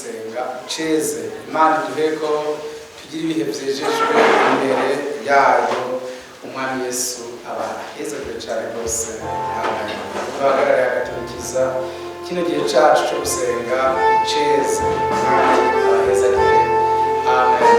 Gusenga ceze, Imana iduhe ko tugira ibihe byejejwe imbere yayo. Umwami Yesu aba ahezajwe cyane rwose. Amen. Duhagarare agatukiza kino gihe cyacu cyo gusenga ceze. Umwami abahezagire. Amen.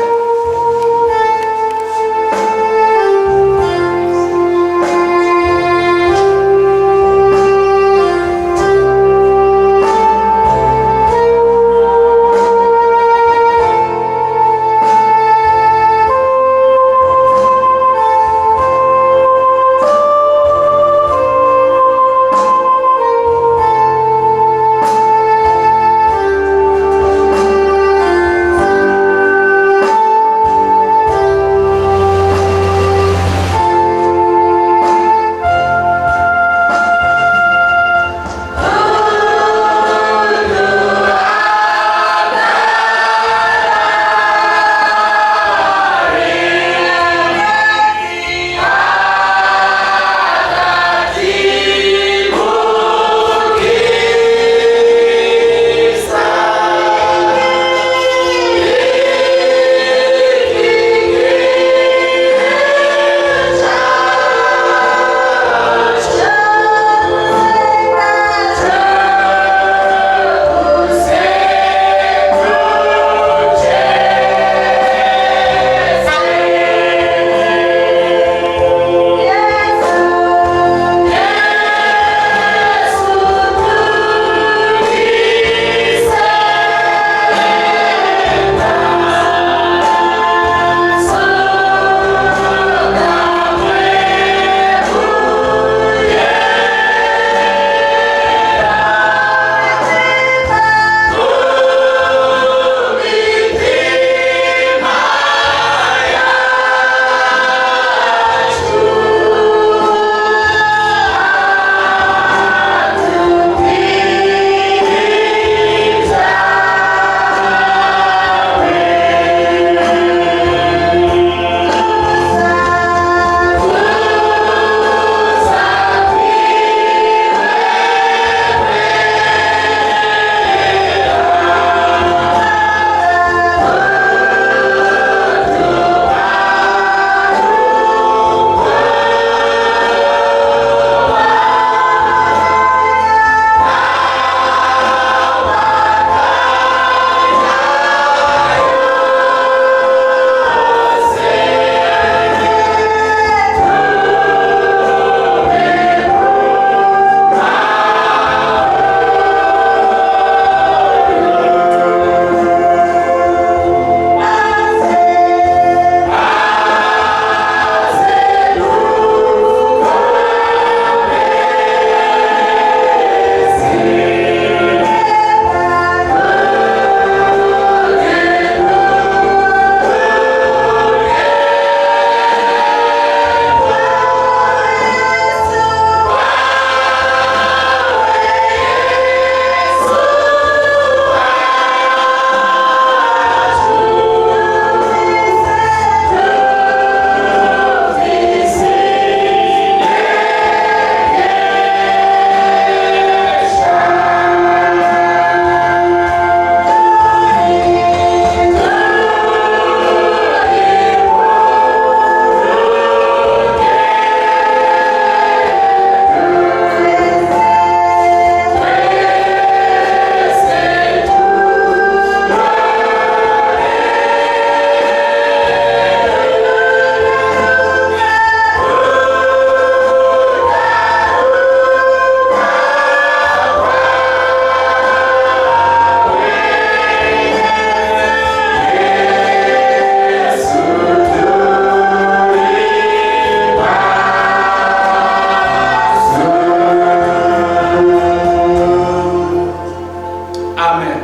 Amen.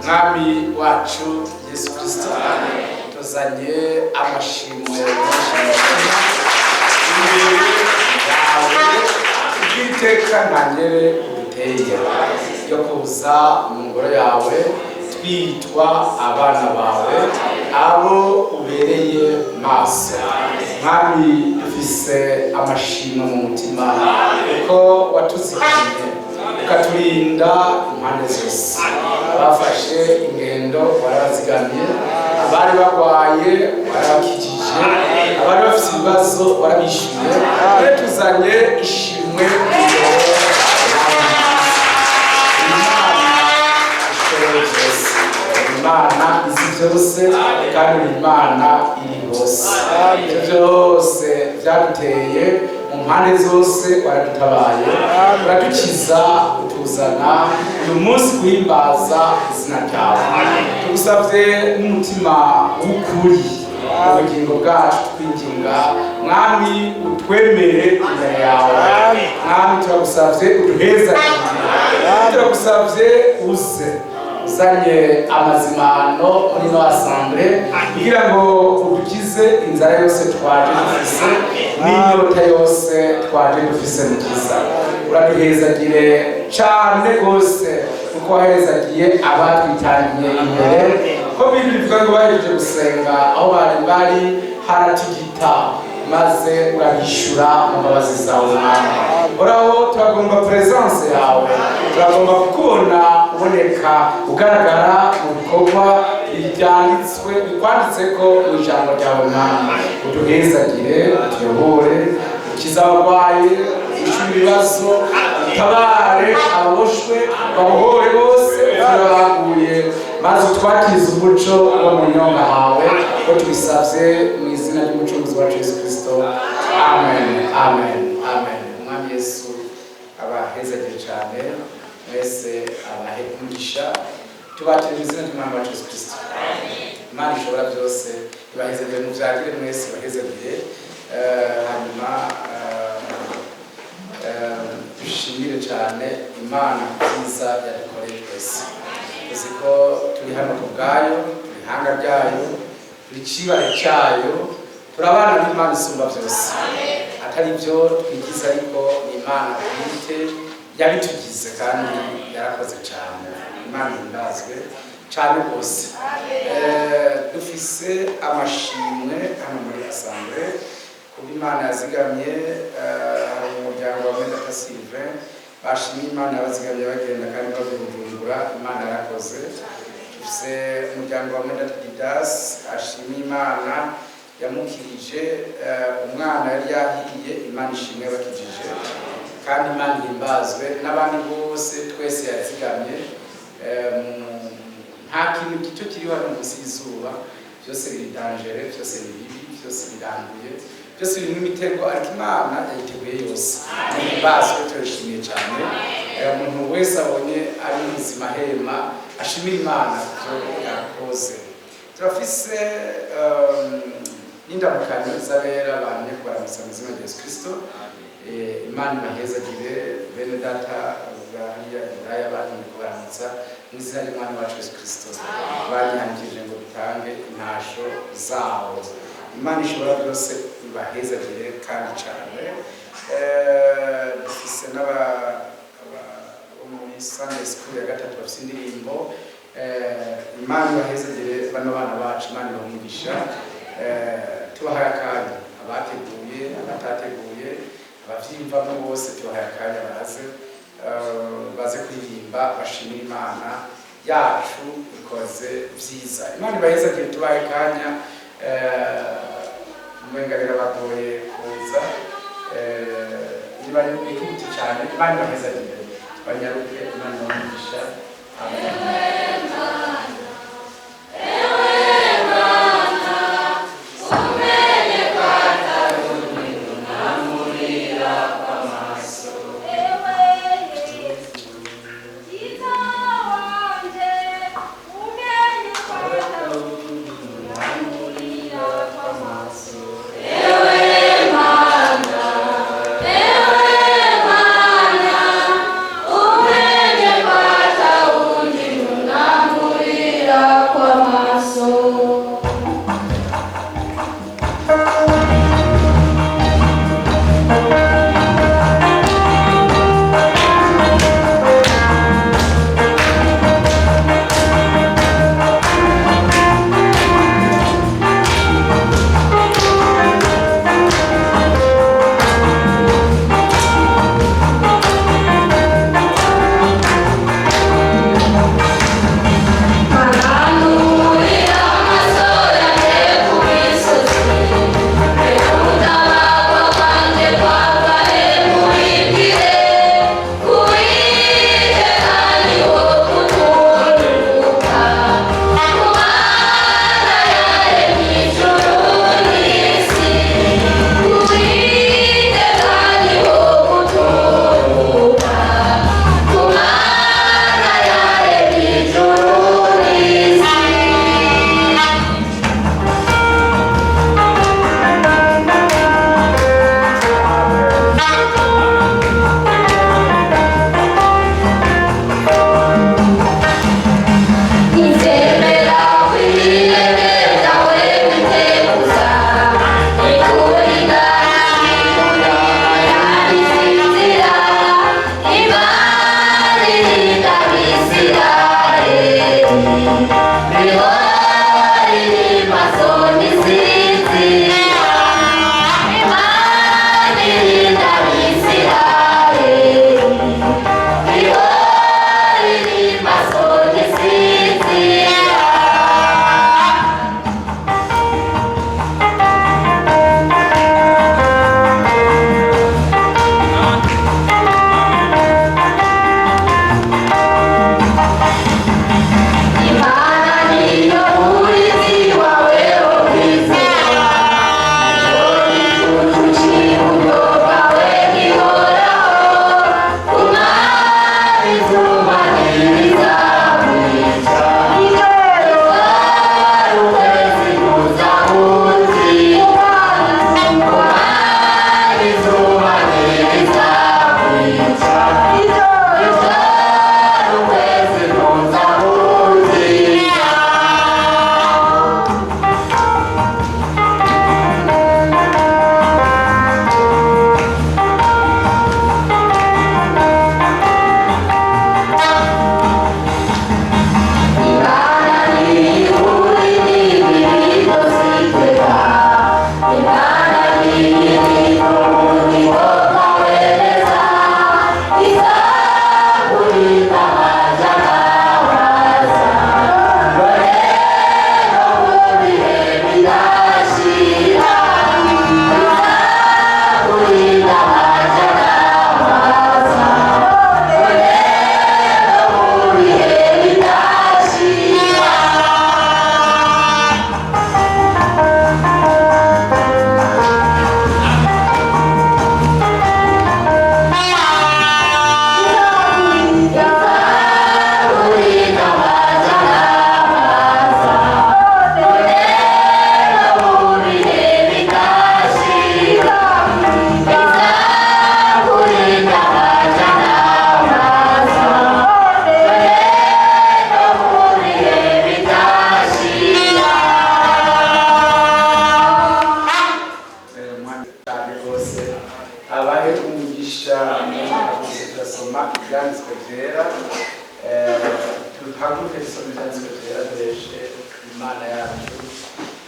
Mwami wacu Yesu Kristo, tuzanye amashimwe menshi mu mutima imbere yawe kubw'iteka ntangere uduteye yo kuza mu ngoro yawe twitwa abana bawe, abo ubereye maso. Mwami, dufise amashimwe mu mutima kuko watuzigamye, ukaturinda impande zose. Bafashe rugendo warabazigamye, abari barwaye warabakijije, abari bafite ibibazo warabishyuye. Rero tuzanye ishimwe imbere yawe. Imana ishoboye byose, Imana izi byose, kandi Imana iri hose. Ibyo byose byaduteye mu mpande zose, waradutabaye, uradukiza, utuzana uyu munsi guhimbaza izina ryawe. Tugusabye n'umutima w'ukuri, ubugingo bwacu twinginga, Mwami, utwemere imbere yawe. Mwami, turagusabye uduhezagire, turagusabye uze uzanye amazimano muri ino assemblée, kugira ngo udukize inzara yose twaje dufise n'inyota yose twaje dufise. Mukiza, uraduhezagire cane rwose, kuko wahezagiye abatwitangiye imbere, ko Bibiri bivuga ngo bahejeje gusenga, aho bari bari haratigita, maze urabishyura mu mbabazi zawe. Mwami Oraho, turagomba présence yawe, turagomba kubona uboneka, ugaragara mu bikorwa byanditswe, bikwanditse ko mu ijambo ryawe. Mwami, uduhezagire, utuyobore, ukize abarwaye, wishyure ibibazo, utabare ababoshwe, babohore bose baguye, maze utwakirize umuco wo mu nyonga hawe, ko tubisabye mu izina ry'Umucunguzi wacu Yesu Kirisito. Amen, amen, amen. Umwami Yesu abahezagire cyane mwese, abahe umugisha. Tubakire mu izina ry'Umwami wacu Yesu Kirisito. Imana ishobora byose ibahezagire, mubyagire mwese, ibahezagire. Hanyuma dushimire cyane Imana ku byiza yadukoreye twese. Tuzi ko turi hano ku bwayo, turi ihanga ryayo, turi icibare cyayo, turi abana b'Imana isumba byose. Atari byo twigize, ariko ni Imana bwite yabitugize, kandi yarakoze cyane. Imana ihimbazwe cyane rwose. Dufise amashimwe hano muri assemblée kuba Imana yazigamye. Hari umuryango wa Mwedata Sylvain bashimye Imana yabazigamye bagenda kandi bavuye Bujumbura. Imana yarakoze. Dufise umuryango wa Mwedata Didas ashimye Imana yamukirije umwana yari yahiye. Imana ishimwe bakijije, kandi Imana ihimbazwe n'abandi bose twese yazigamye. Nta kintu gito kiri hano munsi y'izuba. Byose biri dangereux, byose ni bibi, byose biranduye, byose birimo imitego, ariko Imana yayiteguye yose. Ihimbazwe, turishimiye cyane. Umuntu wese abonye ari muzima hema ashimira Imana kubyo yakoze. Turafise n'indamukanyo z'abera bamye kubaramutsa mu izina rya Yesu Kristo. Imana ibahezagire. Bene data hariya Iburaya batumye kubaramutsa mu izina ry'Umwami wacu Yesu Kristo, banyihangije ngo dutange intasho zabo. Imana ishobora byose ibahezagire kandi cyane. Dufise n'aba bo muri Sunday School ya gatatu bafise indirimbo. Imana ibahezagire bano bana bacu, Imana ibaha. Tubahaye akanya, abateguye, abatateguye, abavyiyumvamo bose, tubahaye akanya baze baze kuririmba bashimira Imana yacu ikoze vyiza. Imana ibahezagire. Tubahaye akanya. Umenga birabagoye kuza. Niba bihute cyane. Imana ibahezagire, banyaruke. Imana ibahe. Amen. Umenye kwata undi munani.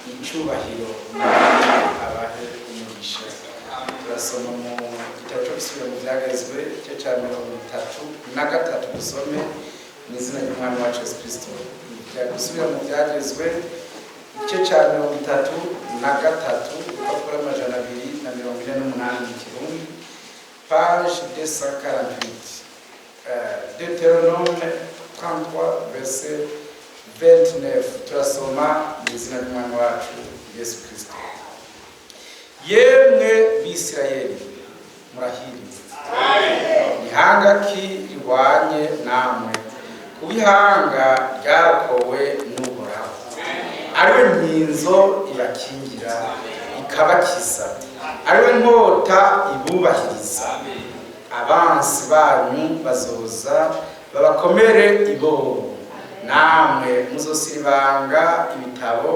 Icyubahiro abahe umugisha. Turasoma mu gitabo cyo gusubira mu byagezwe igice cya 33, dusome mu izina ry'Umwami wacu Yesu Kristo. Gusubira mu byagezwe igice cya 33, urupapuro 248 mu Kirundi, page 248, Deutéronome 33 verset 29. Turasoma mu izina ry'Umwami wacu Yesu Kristo. Yemwe Bisirayeli, murahiriwe. Ihanga ki rihwanye namwe, kuba ihanga ryarokowe n'Uhoraho, ariwe nkinzo ibakingira ikabakiza, ariwe nkota ibubahiriza. Abansi banyu bazoza babakomere ibobo, namwe muzosiribanga ibitabo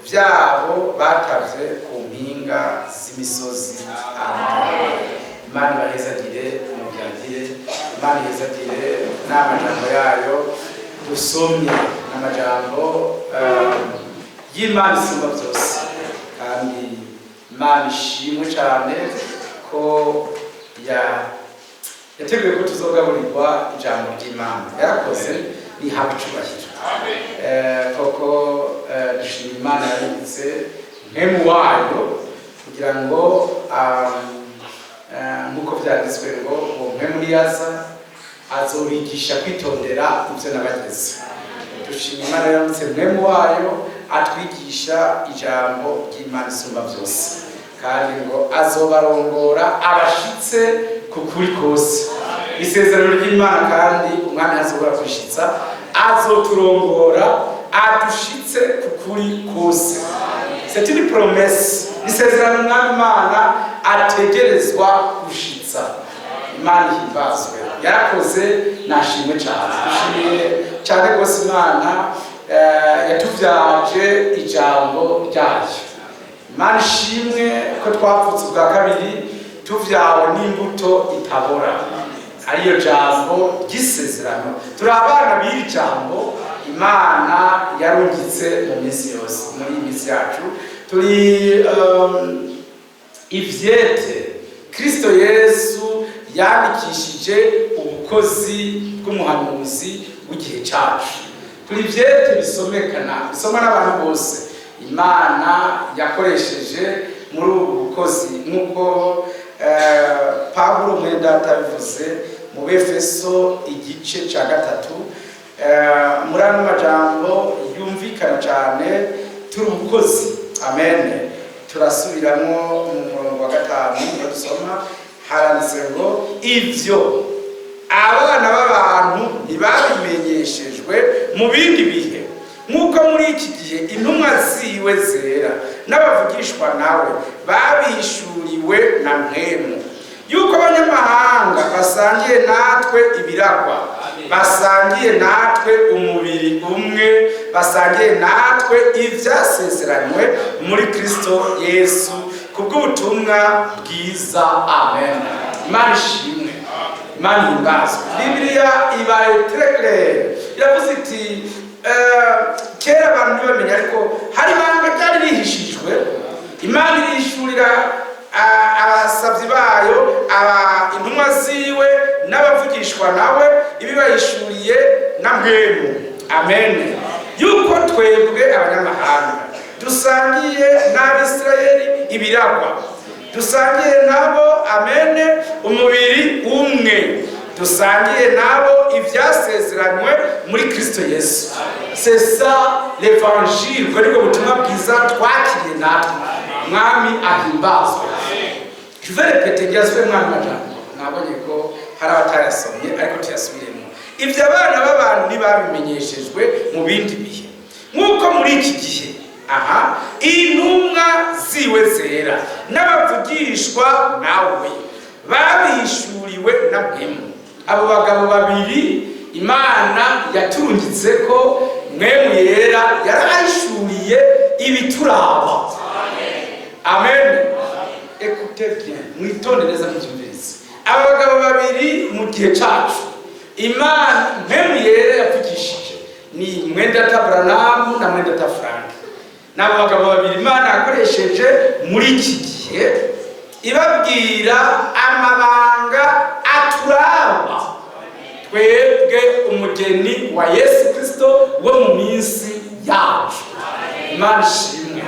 byabo batavye ku mpinga z'imisozi. Amen. Imana ibahezagire, mubyagire. Imana ihezagire n'amajambo yayo dusomye, n'amajambo y'Imana isumba byose. Kandi Imana ishimwe cyane ko yateguye ko tuzogaburirwa ijambo ry'Imana. Yarakoze, rihabwa icubahiro. Koko dushima Imana yabitse mpemu wayo kugira ngo nk'uko byanditswe ngo uwo mpemu niyaza azobigisha kwitondera ibyo nabageze. Dushima Imana yabitse mpemu wayo atwigisha ijambo ry'Imana isumba byose, kandi ngo azobarongora abashitse ku kuri kose. Isezerano ry'Imana kandi Umwami azobora kwishitsa, azoturongora adushitse ku kuri kose. C'est une promesse. Isezerano Umwami Imana ategerezwa gushitsa. Imana ihimbazwe, yarakoze, nashimwe cyane. Dushimiye cyane rwose Imana yatuvyaje ijambo ryayo. Imana ishimwe ko twavutse ubwa kabiri, tuvyawe n'imbuto itabora, ariyo jambo ry'isezerano. Turi abana b'iri jambo. Imana yarungitse mu minsi yose. Muri iyi minsi yacu turi ivyete Kristo Yesu yandikishije ubukozi bw'umuhanuzi w'igihe cacu. Turi ivyete bisomekana, bisoma n'abantu bose Imana yakoresheje muri ubu bukozi, nk'uko Pawulo mwene bivuze mu Befeso igice cya 3. Muri ano majambo yumvikana cyane, turi ubukozi. Amen. Turasubiramo mu murongo wa 5 ngo dusoma, haranditse ngo: "Ibyo abana b'abantu ntibabimenyeshejwe mu bindi bihe, nk'uko muri iki gihe intumwa ziwe zera n'abavugishwa nawe babihishuriwe na Mpwemu, yuko abanyamahanga basangiye natwe ibiragwa, basangiye natwe umubiri umwe, basangiye natwe ibyasezeranywe muri Kristo Yesu kubw'ubutumwa bwiza." Amen. Imana ishimwe, Imana ihimbazwe. Bibiliya ibaye très claire, iravuze iti kera abantu ntibamenye, ariko hari ibanga ryari rihishijwe, Imana irishurira abasabyi bayo, aba intumwa ziwe n'abavugishwa nawe, ibibayishuriye na Mpwemu. Amen. Yuko twebwe abanyamahanga dusangiye n'Abisirayeli ibiragwa, dusangiye nabo, amen, umubiri umwe, dusangiye nabo ibyasezeranywe muri Kristo Yesu. C'est ça l'évangile. Ubwo nibwo butumwa bwiza twakiriye natwe. Mwami ahimbazwe. Je vais répéter, ngira mwami majambo nabonye ko hari abatayasomye, ariko tuyasubiremo. Ibyo abana b'abantu ntibabimenyeshejwe mu bindi bihe, nk'uko muri iki gihe aha intumwa ziwe zera n'abavugishwa nawe babishuriwe na Mpwemu. Abo bagabo babiri Imana yaturungitse ko Mpwemu Yera yarahishuriye ibituraba. Amen. Écoutez bien, mwitonde neza, mubyumvirize. Aba bagabo babiri mu gihe cacu Imana Mpwemu Yera yavugishije ni mwendata Branham na mwendata Frank. N'abo bagabo babiri Imana yakoresheje muri iki gihe, ibabwira amabanga aturaba twebwe umugeni wa Yesu Kristo wo mu minsi yacu. Imana ishimwe,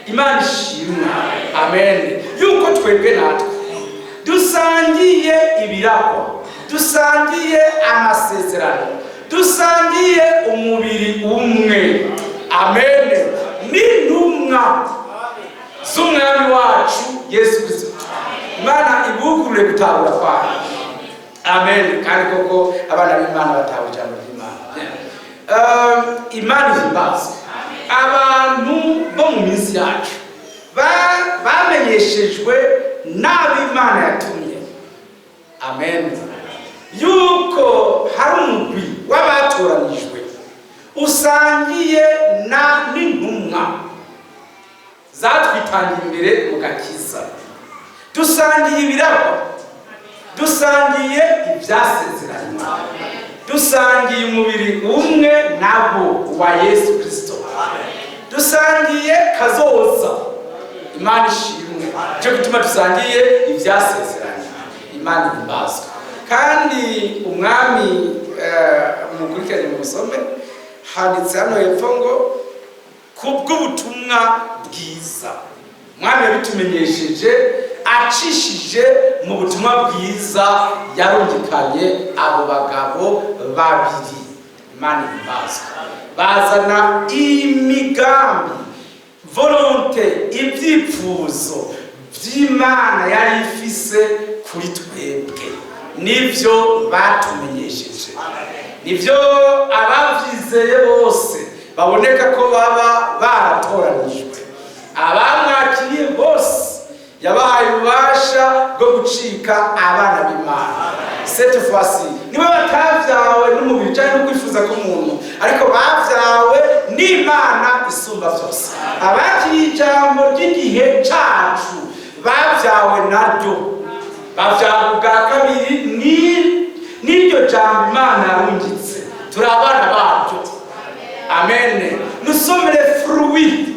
Imana ishimwe. Amen. Yuko twebwe natwe dusangiye ibiragwa, dusangiye amasezerano, dusangiye umubiri umwe, amen, n'intumwa z'Umwami wacu Yesu Kristo. Imana ibugurure gutahura kwayo. Amen. Kandi koko abana b'Imana batawe ijambo ry'Imana. Imana ihimbazwe. Abantu bo mu minsi yacu bamenyeshejwe n'abo Imana yatumye, amen, yuko hari umugwi w'abatoranijwe usangiye na n'intumwa zatwitangiye imbere mu gakiza. Dusangiye ibiragwa, dusangiye ibyasezeranywe, dusangiye umubiri umwe nabo wa Yesu Kristo, dusangiye kazoza. Imana ishimwe. Cyo gituma dusangiye ibyasezeranye. Imana ihimbazwe. Kandi Umwami mukurikiranye mu musome, handitse hano hepfo ngo kubw'ubutumwa bwiza. Umwami yabitumenyesheje acishije mu butumwa bwiza yarungikanye abo bagabo babiri. Imana ihimbazwe. Bazana imigambi, volonté, ibyifuzo by'Imana yari ifise kuri twebwe. Nibyo batumenyesheje, nibyo ababyizeye bose baboneka ko baba baratoranijwe. Abamwakiriye bose yabahaye ububasha bwo gucika abana b'Imana. Cette fois-ci nibo batavyawe n'umubiri cyangwa no kwifuza k'umuntu, ariko bavyawe n'Imana isumba byose. Abakiriye ijambo ry'igihe cacu bavyawe naryo, bavyawe ubwa kabiri n'iryo jambo Imana yarungitse. Turi abana baryo. Amen. Nous sommes les fruits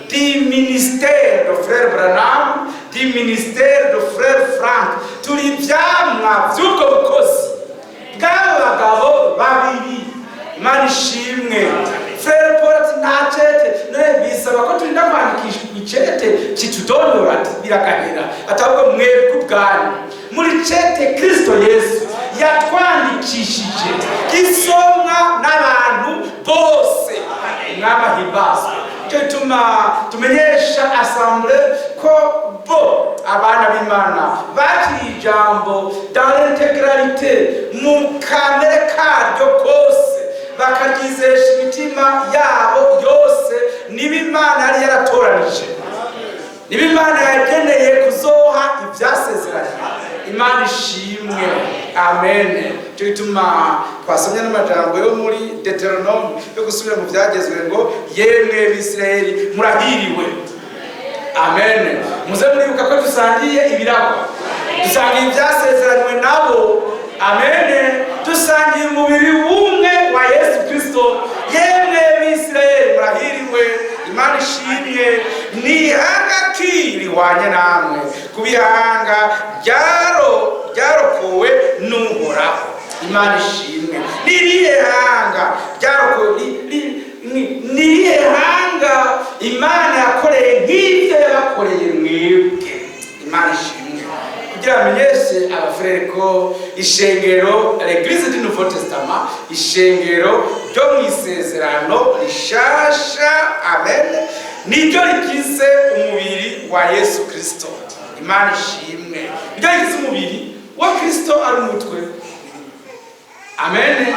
du ministère de frère Branham, du ministère de frère Frank. Turi ivyamwa vy'ubwo bukozi bw'abo bagabo babiri. Imana ishimwe. Frère Paul ati: "Nta cete none bisaba ko turinda kwandikisha icete kitudondora." Ati: "Biragahera." Atabwo mwebwe ubwanyu muri cete Kristo Yesu yatwandikishije, gisomwa n'abantu bose. Umwami ahimbazwe. Cyo gituma tumenyesha assemblée ko bo abana b'Imana bakiriye ijambo dans l'intégralité, mu kamere karyo kose, bakaryizesha imitima yabo yose. Niba Imana yari yaratoranije, niba Imana yageneye kuzoha ibyasezeranye. Imana ishimwe. Amen. Cyo gituma twasomye n'amajambo yo muri Deutéronome, yo gusubira mu byagezwe, ngo: "Yemwe Bisirayeli, murahiriwe." Amen. Muze muribuka ko dusangiye ibiragwa, dusangiye ibyasezeranywe nabo. Amen. Dusangiye umubiri w'umwe wa Yesu Kristo. "Yemwe Bisirayeli, murahiriwe." Imana ishimwe. Ni ihanga ki rihwanye namwe ku bihanga ryarokowe n'Uhoraho? Imana ishimwe. Ni irihe hanga ryarokowe? Ni irihe hanga Imana yakoreye nk'ibyo yabakoreye mwebwe? Imana ishimwe. Kugira bamenyeshe abafurere ko ishengero, l'Église du Nouveau Testament, ishengero ryo mu Isezerano Rishasha, amen, niryo rigize umubiri wa Yesu Kristo. Imana ishimwe. Niryo rigize umubiri wa Kristo ari umutwe. Amen.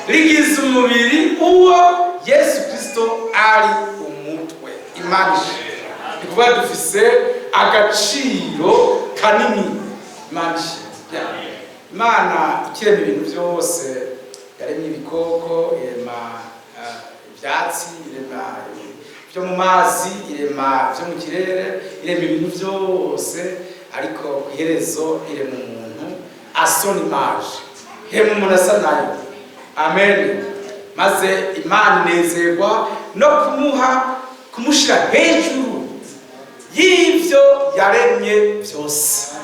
Rigize umubiri uwo Yesu Kristo ari umutwe. Imana ishimwe. Ni kuvuga dufise agaciro kanini. Imana ishimwe. Imana ikirema ibintu byose, yaremye ibikoko, irema ibyatsi, irema byo mu mazi, irema byo mu kirere, irema ibintu byose, ariko ku iherezo irema umuntu à son image, irema umuntu asa nayo. Amen. Maze Imana inezerwa no kumuha, kumushyira hejuru y'ibyo yaremye byose,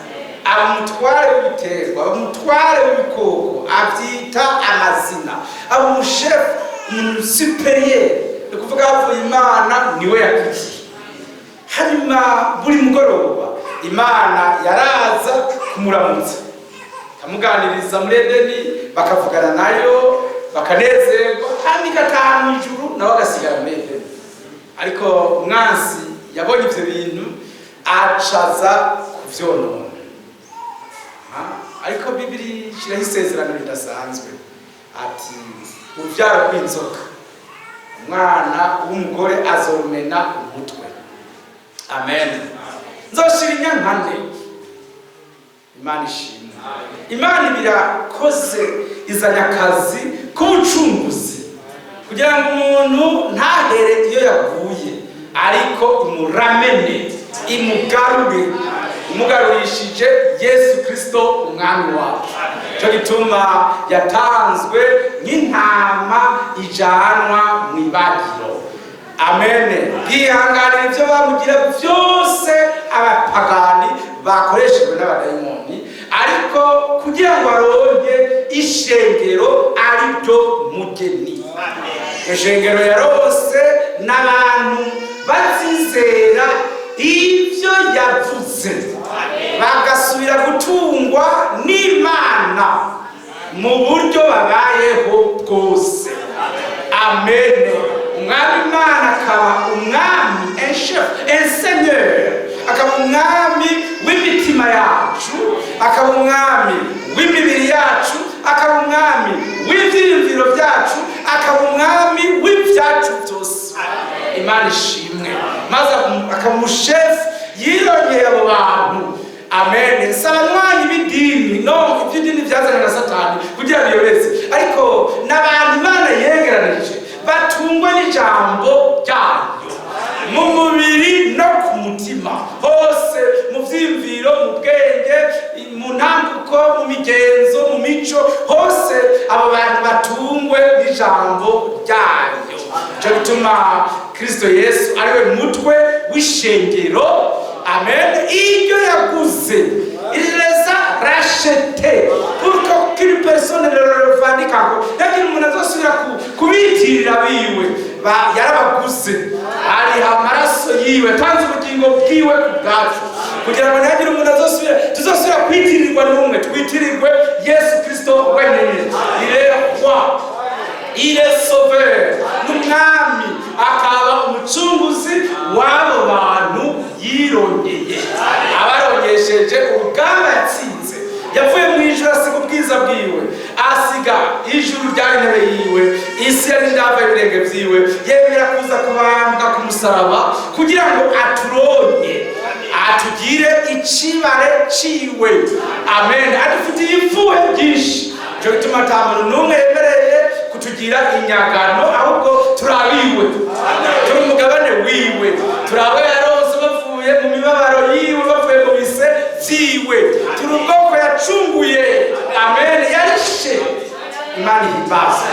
aba umutware w'ibiterwa, aba umutware w'ibikoko, abyita amazina, aba umushefu, umuntu supérieur. Ni ukuvuga havuye Imana, niwe yakurikiye. Hanyuma buri mugoroba Imana yaraza kumuramutsa, ikamuganiriza muri Edeni, bakavugana nayo, bakanezerwa, hanyuma igataha mu ijuru, nawe agasigara muri Edeni. Ariko umwansi yabonye ivyo bintu, acaza kuvyonona. Ariko Bibiri ishyiraho isezerano ridasanzwe, ati: "Urubyaro rw'inzoka, umwana w'umugore azomena umutwe." Amen. Nzoshira inyankane. Imana ishimwe. Imana ibirakoze, izanye akazi k'ubucunguzi kugira ngo umuntu ntahere iyo yaguye, ariko imuramene, imugarure, imugarurishije Yesu Kristo Umwami wacu. Cyo gituma yatanzwe nk'intama ijanwa mu ibagiro. Amen. Yihanganira ibyo bamugira byose, abapagani bakoreshejwe n'abadayimoni, ariko kugira ngo aronke ishengero ari ryo mugeni. Ishengero yarose n'abantu bazizera ibyo yavuze, bagasubira gutungwa n'Imana mu buryo babayeho bwose. Amen. Umwami Imana akaba umwami, un chef, un seigneur, akaba umwami w'imitima yacu, akaba umwami w'imibiri yacu, akaba umwami w'ibyiyumviro byacu, akaba umwami w'ibyacu byose. Imana ishimwe. Maze akaba umushefu yirongeye abo bantu. Amen. Si abanywanyi b'idini, no iby'idini byazanye na Satani kugira biyobeze, ariko n'abantu Imana yegeranije, batungwa n'ijambo ryayo mu mubiri no ku mutima hose, mu byiyumviro, mu bwenge, mu ntambuko, mu migenzo, mu mico hose. Abo bantu batungwe n'ijambo ryayo. Gituma Kristo Yesu ariwe mutwe w'ishengero. Amen. Iryo yaguze, il les a rachetés pour qu'aucune personne ne le revendique encore. Yagira umuntu azosubira kubitirira biwe. Yarabaguze, ariha amaraso yiwe, tanze ubugingo bwiwe ku bwacu, kugira ngo ntihagire umuntu azosubira, tuzosubira kwitirirwa n'umwe, twitirirwe Yesu Kristo wenyine. Il est roi, il est sauveur, n'umwami akaba umucunguzi w'abo bantu yirongeye, abarongesheje urugamba yatsinze. Yavuye mu ijuru, asiga ubwiza bwiwe, asiga ijuru ryari intebe yiwe, isi yari indava y'ibirenge vyiwe, yemera kuza kubambwa ku musaraba kugira ngo aturonye, atugire icibare ciwe. Amen. Adufitiye ifuhe ryinshi. Cyo gituma ata muntu n'umwe yemereye kutugira inyagano, ahubwo turabiwe, turi umugabane wiwe, turi abo yaronse bavuye mu mibabaro yiwe, bavuye mu bise vyiwe, turi ubwoko yacunguye. Amen. Yarishe. Imana ihimbaza.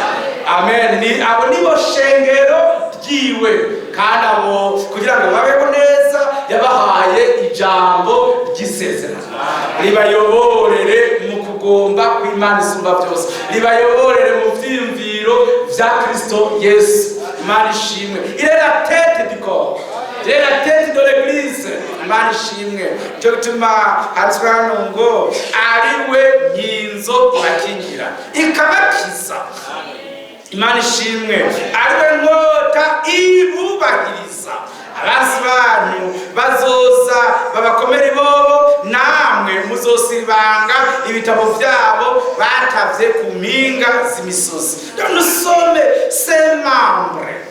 Amen. Ni abo nibo shengero ryiwe, kandi abo kugira ngo babeho neza yabahaye ijambo ry'isezerano ribayoborere mu kugomba kw'Imana isumba byose, ribayoborere mu vyiyumviro vya Kristo Yesu. Imana ishimwe. Il est la tête du corps, il est la tête de l'église. Imana ishimwe. Cyo gituma handitswe hano ngo ari we nkinzo ibakingira ikabakiza. Imana ishimwe. Ari we nkota ibubahiriza. Abansi banyu bazoza babakomere bobo, namwe muzosibanga ibitabo vyabo batavye ku mpinga z'imisozi. Donc nous sommes ses membres,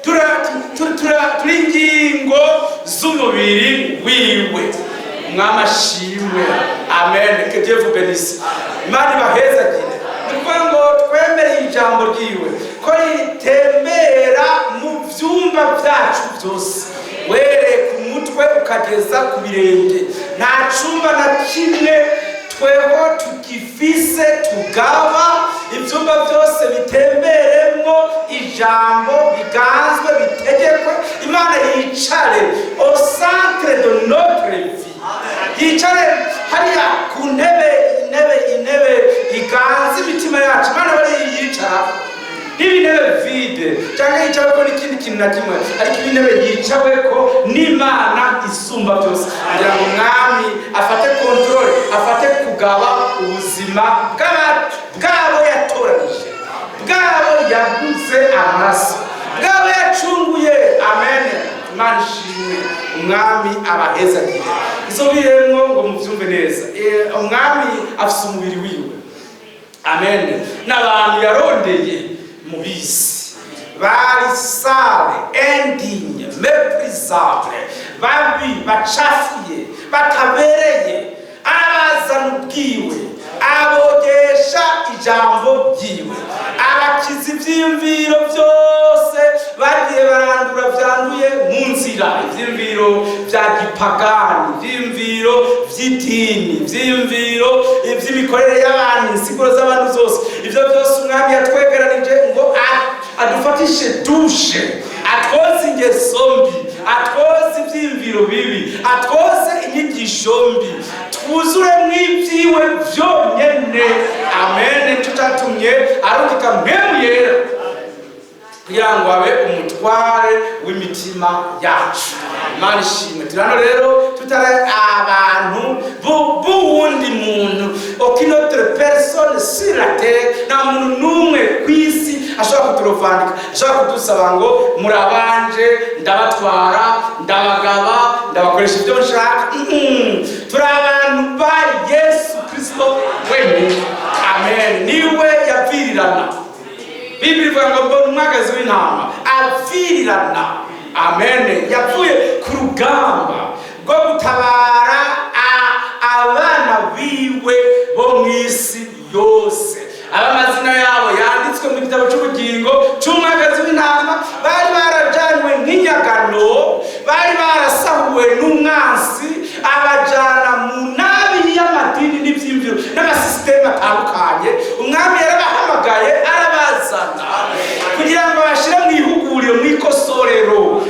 turi ingingo z'umubiri wiwe. Umwami ashimwe. Amen. Que Dieu vous bénisse. Imana ibahezagire. Ni ukuvuga ngo twemereye ijambo ryiwe ko ritembera mu vyumba vyacu byose, wereye ku mutwe ukageza ku birenge. Nta cumba na kimwe tweho tugifise tugaba. Ibyumba byose bitemberemwo ijambo, biganzwe, bitegekwe. Imana yicare au centre de notre vie, yicare hariya ku ntebe, intebe, intebe iganza imitima yacu. Imana bari yicara, niba intebe vide cyangwa yicaweko n'ikindi kintu na kimwe, ariko intebe yicaweko n'Imana isumba byose, kugira ngo umwami afate contrôle, afate kugaba ubuzima bw'abo yatoranije, bw'abo yaguze amaraso, bw'abo yacunguye. Amen. Imana ishimwe. Umwami abahezagire. Isubiremwo ngo muvyumve neza. Umwami afise umubiri wiwe. Amen. N'abantu yarondeye mu bisi bari sales, indignes, méprisables, babi, bacafuye, batabereye, arabazana ubwiwe, abogesha ijambo ryiwe, abakiza ivyiyumviro byose bagiye barandura vyanduye mu nzira, ivyiyumviro vya gipagani, ivyiyumviro vy'idini, ivyiyumviro vy'imikorere y'abantu, insiguro z'abantu zose. Ivyo byose umwami yatwegeranije ngo adufatishe douche, atwoze ingeso mbi, atwoze ivyiyumviro bibi, atwoze inyigisho mbi, twuzure mw'ivyiwe vyonyene. Amen. Nico catumye arungika Mpwemu Yera kugira ngo abe umutware w'imitima yacu. Imana ishimwe. Turi hano rero tutari abantu b'uwundi muntu, aucune autre personne sur la terre. Nta muntu n'umwe ku isi ashobora kuturuvandika, ashobora kudusaba ngo murabanje, ndabatwara, ndabagaba, ndabakoresha ibyo nshaka. Turi abantu ba Yesu Kristo wenyine. Amen. Niwe yapfirirana. Bibiri ivuga ngo mbona umwagazi w'intama apfirirana. Amen. Yapfuye ku rugamba rwo gutabara abana biwe bo mu isi yose, abamazina yabo yanditswe mu gitabo cy'ubugingo cy'umwagazi w'intama, bari barajanywe nk'inyagano, bari barasahuwe n'umwansi, abajana mu nabi y'amadini n'ibyiyumviro n'amasisiteme atandukanye. Umwami yarabahamagaye, arabazana kugira ngo babashyire mu ihuguriro, mu ikosorero.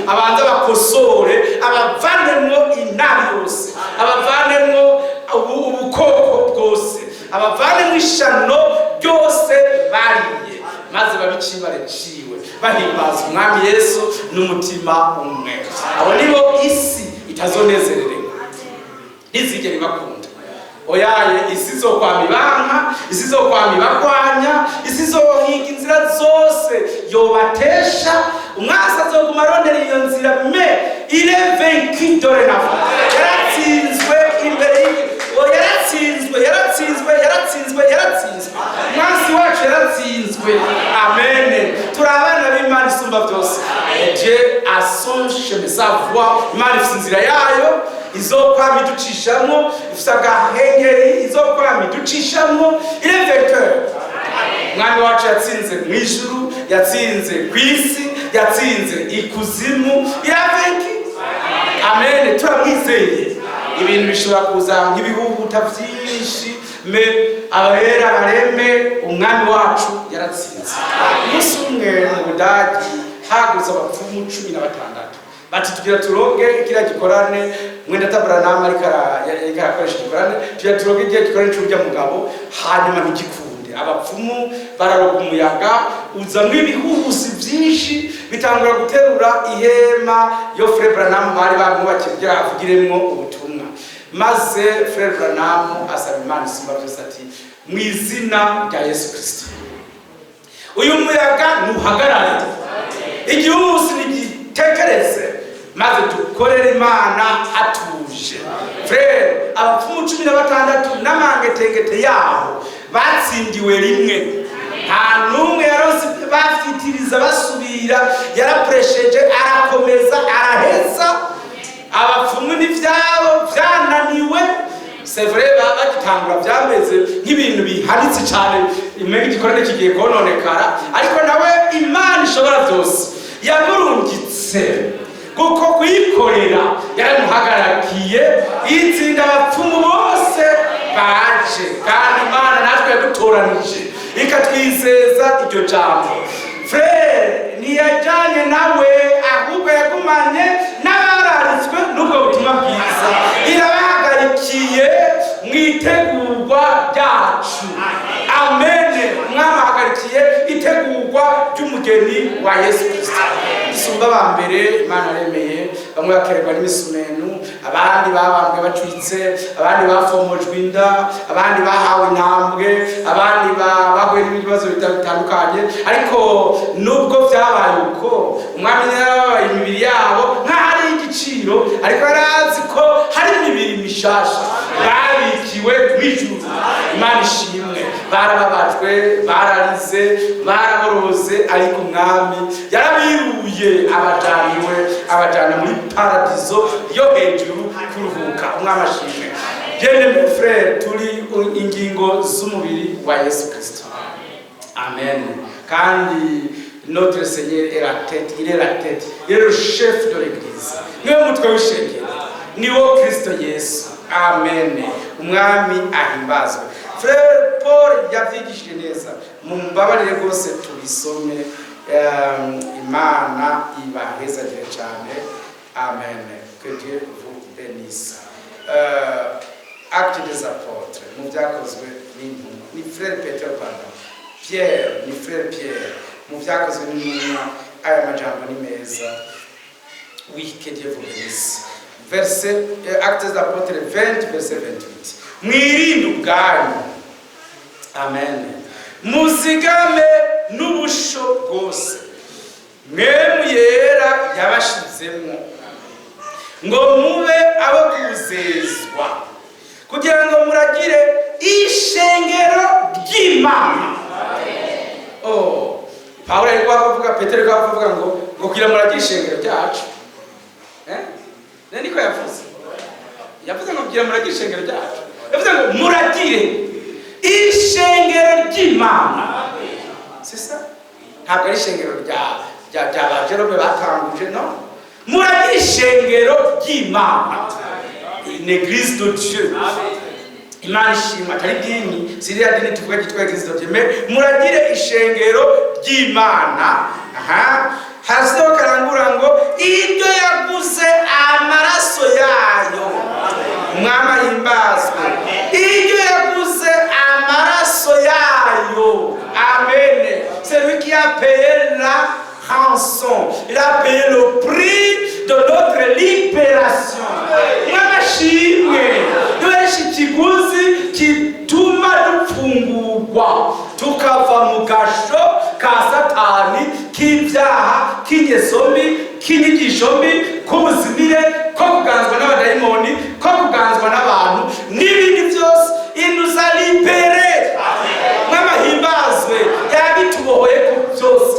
Abanze abakosore, abavanemo inabi yose, abavanemo ubukoko bwose, abavanemo ishano ryose bariye, maze babicibare ciwe bahimbaza Umwami Yesu n'umutima umwe. Abo nibo isi itazonezerererwa, ntizigere ibakunda. Oyaye, isi izokwama ibanka, isi izokwama ibakwanya, isi izohiga inzira zose yobatesha. Umwasi azoguma arondera iyo nzira, mais il est vaincu dorénavant. Yaratsinzwe imbere oh, yaratsinzwe, yaratsinzwe, yaratsinzwe, yaratsinzwe. Umwasi wacu yaratsinzwe. Amen. Turi abana b'Imana isumba byose. Dieu a son chemin, sa voie. Imana ifite inzira yayo izokwama iducishamo, ifite agahengeri izokwama iducishamo. Il est vainqueur. Umwami wacu yatsinze mu ijuru, yatsinze ku isi, yatsinze ikuzimu. Il a vaincu. Amen. Turamwizeye. Ibintu bishobora kuza nk'ibihuhuta byinshi, mais abahera bareme, Umwami wacu yaratsinze. Umunsi umwe mu Budagi haguze abapfumu 16, bati: "Tugira turoge kiriya gikorane." Mwenda Branham ariko arakoresha igikorane. "Tugira turoge kiriya gikorane c'urya mugabo." Hanyuma ntigikunde. Abapfumu bararoga, umuyaga uzamwo ibihuhusi byinshi, bitangura guterura ihema yo Frère Branham bari bamwubakiye kugira avugiremwo ubutumwa. Maze Frère Branham asaba Imana isumba byose ati: "Mu izina rya Yesu Kristo, uyu muyaga ntuhagarare, igihuhusi ntigitekereze, maze dukorere Imana hatuje." Frère, abapfumu 16 n'amangetengete yabo batsindiwe rimwe. Nta n'umwe yaronse bafitiriza basubira. Yarapuresheje, arakomeza, araheza. Abapfumu n'ivyabo vyananiwe. C'est vrai, bagitangura byameze nk'ibintu bihanitse cyane, umenga igikorane kigiye kononekara, ariko nawe Imana ishobora byose yamurungitse kuko kuyikorera yaramuhagarakiye, itsinda abapfumu bose baje. Kandi Imana natwe yadutoranije, ikatwizeza iryo jambo. Frère ntiyajyanye nawe, ahubwo yagumanye n'abararitswe n'ubwo butumwa bwiza. Irabahagarikiye mu itegurwa ryacu. Amen. Umwami ahagarikiye itegurwa ry'umugeni wa Yesu Kirisito. Isumba aba mbere Imana yaremeye, bamwe bakererwa n'imisumenu, abandi babambwe bacuritse, abandi bafomojwe inda, abandi bahawe intambwe, abandi bahuye n'ibindi bibazo bitandukanye. Ariko nubwo byabaye uko, Umwami yarababaye imibiri yabo nk'aho ari igiciro, ariko yari azi ko hari imibiri mishasha babikiwe mu ijuru. Imana ishimwe. Barababajwe, bararize, baraboroze, ariko Umwami yarabiruye, abajana iwe, abajana muri paradizo yo hejuru kuruhuka. Umwami ashimwe. Bien frère, turi ingingo z'umubiri wa Yesu Kristo. Amen. Kandi notre Seigneur est la tête, il est la tête, il est le chef de l'église. Niwe mutwe w'ishengero, niwo Kristo Yesu. Amen. Umwami ahimbazwe. Frère Paul yavyigishije neza. Mumbabarire rwose tubisome. Imana ibahezagire cyane. Amen. Que Dieu vous bénisse. Actes des Apôtres, mu Byakozwe n'Intumwa, ni frère Peter, pardon, Pierre, ni frère Pierre. Mu Byakozwe n'Intumwa, aya majambo ni meza. Oui, que Dieu vous bénisse. Verset Actes des Apôtres 20 verset 28: "Mwirinde ubwanyu." Amen. "Muzigame n'ubusho bwose Mwemu Yera yabashizemo ngo mube abo kuzezwa, kugira ngo muragire ishengero ry'Imana." Oh, Pawulo ariko avuga, Petero ariko avuga ngo kugira muragire ishengero ryacu. Eh, niko yavuze. Yavuze ngo kugira muragire ishengero ryacu. Yavuze ngo muragire ishengero ry'Imana. C'est ça. Ntabwo ari ishengero rya ba Jerome batanguje. No, muragire ishengero ry'Imana, une église de Dieu. Imana ishimwa. Atari dini, si ririya dini tuvuga ryitwa église de Dieu, mais muragire ishengero ry'Imana. Aha hasiho karangura ngo iryo K'ingeso mbi, k'inyigisho mbi, k'ubuzimire, ko kuganzwa n'abadayimoni, ko kuganzwa n'abantu n'ibindi byose. Il nous a libérés. Mw'amahimbazwe, yabitubohoye ku byose.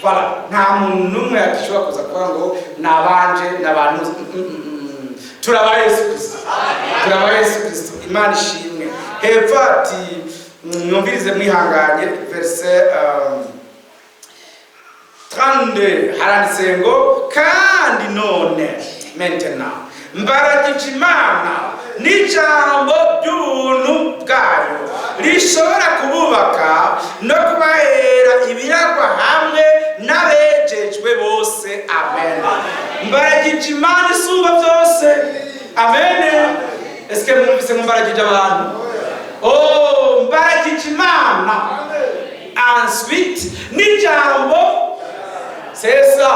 Voilà, nta muntu n'umwe yagishobora kuza kuvuga ngo nabanje n'abantu. Turaba Yesu Kristo, turaba Yesu Kristo. Imana ishimwe. Hepfo ati, mwumvirize mwihanganye, verset 32, haranditse ngo: "Kandi none, maintenant, mbaragije Imana n'ijambo ry'ubuntu bwayo rishobora kububaka no kubahera ibiragwa hamwe n'abejejwe bose." Amen. Mbaragije Imana isumba byose. Amen. Eske mwumvise ngo mbaragije abantu? Oh, mbaragije Imana, ensuite n'ijambo. C'est ça.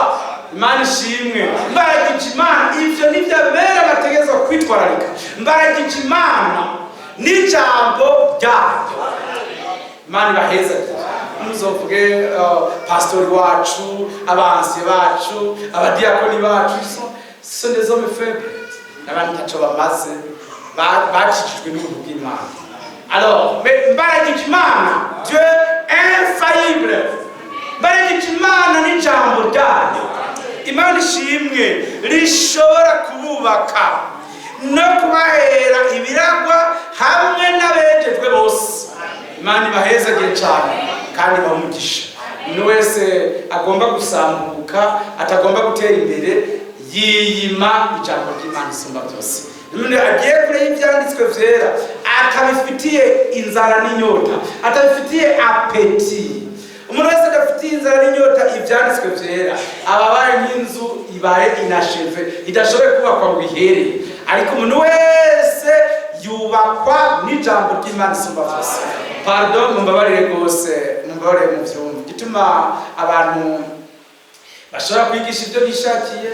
Imana ishimwe. Mbaragije Imana, ivyo nivyo abera bategerezwa kwitwararika. Mbaragije Imana n'ijambo ryayo. Imana ibahezagire. Muzovuge pastori wacu, abansiye bacu, abadiyakoni bacu, ce sont des hommes faibles, n'abandi ntaco bamaze, bakijijwe n'ubuntu bw'Imana. Alors, mais mbaragije Imana, Dieu infaillible, mbaragije Imana n'ijambo ryayo, Imana ishimwe, rishobora kububaka no kubahera ibiragwa hamwe n'abejejwe bose. Imana ibahezagire cyane kandi bamugisha. Umuntu wese agomba gusambuka, atagomba gutera imbere, yiyima ijambo ry'Imana isumba byose. Umuntu agiye kure y'ibyanditswe vyera, atabifitiye inzara n'inyota, atabifitiye appétit, umuntu wese adafitiye inzara n'inyota ibyanditswe vyera, aba abaye nk'inzu ibaye inachevée, idashoboye kubakwa ngo ihere. Ariko umuntu wese yubakwa n'ijambo ry'Imana isumba byose. Pardon, mumbabarire rwose, mumbabarire mu vyumva gituma abantu bashobora kwigisha ibyo bishakiye,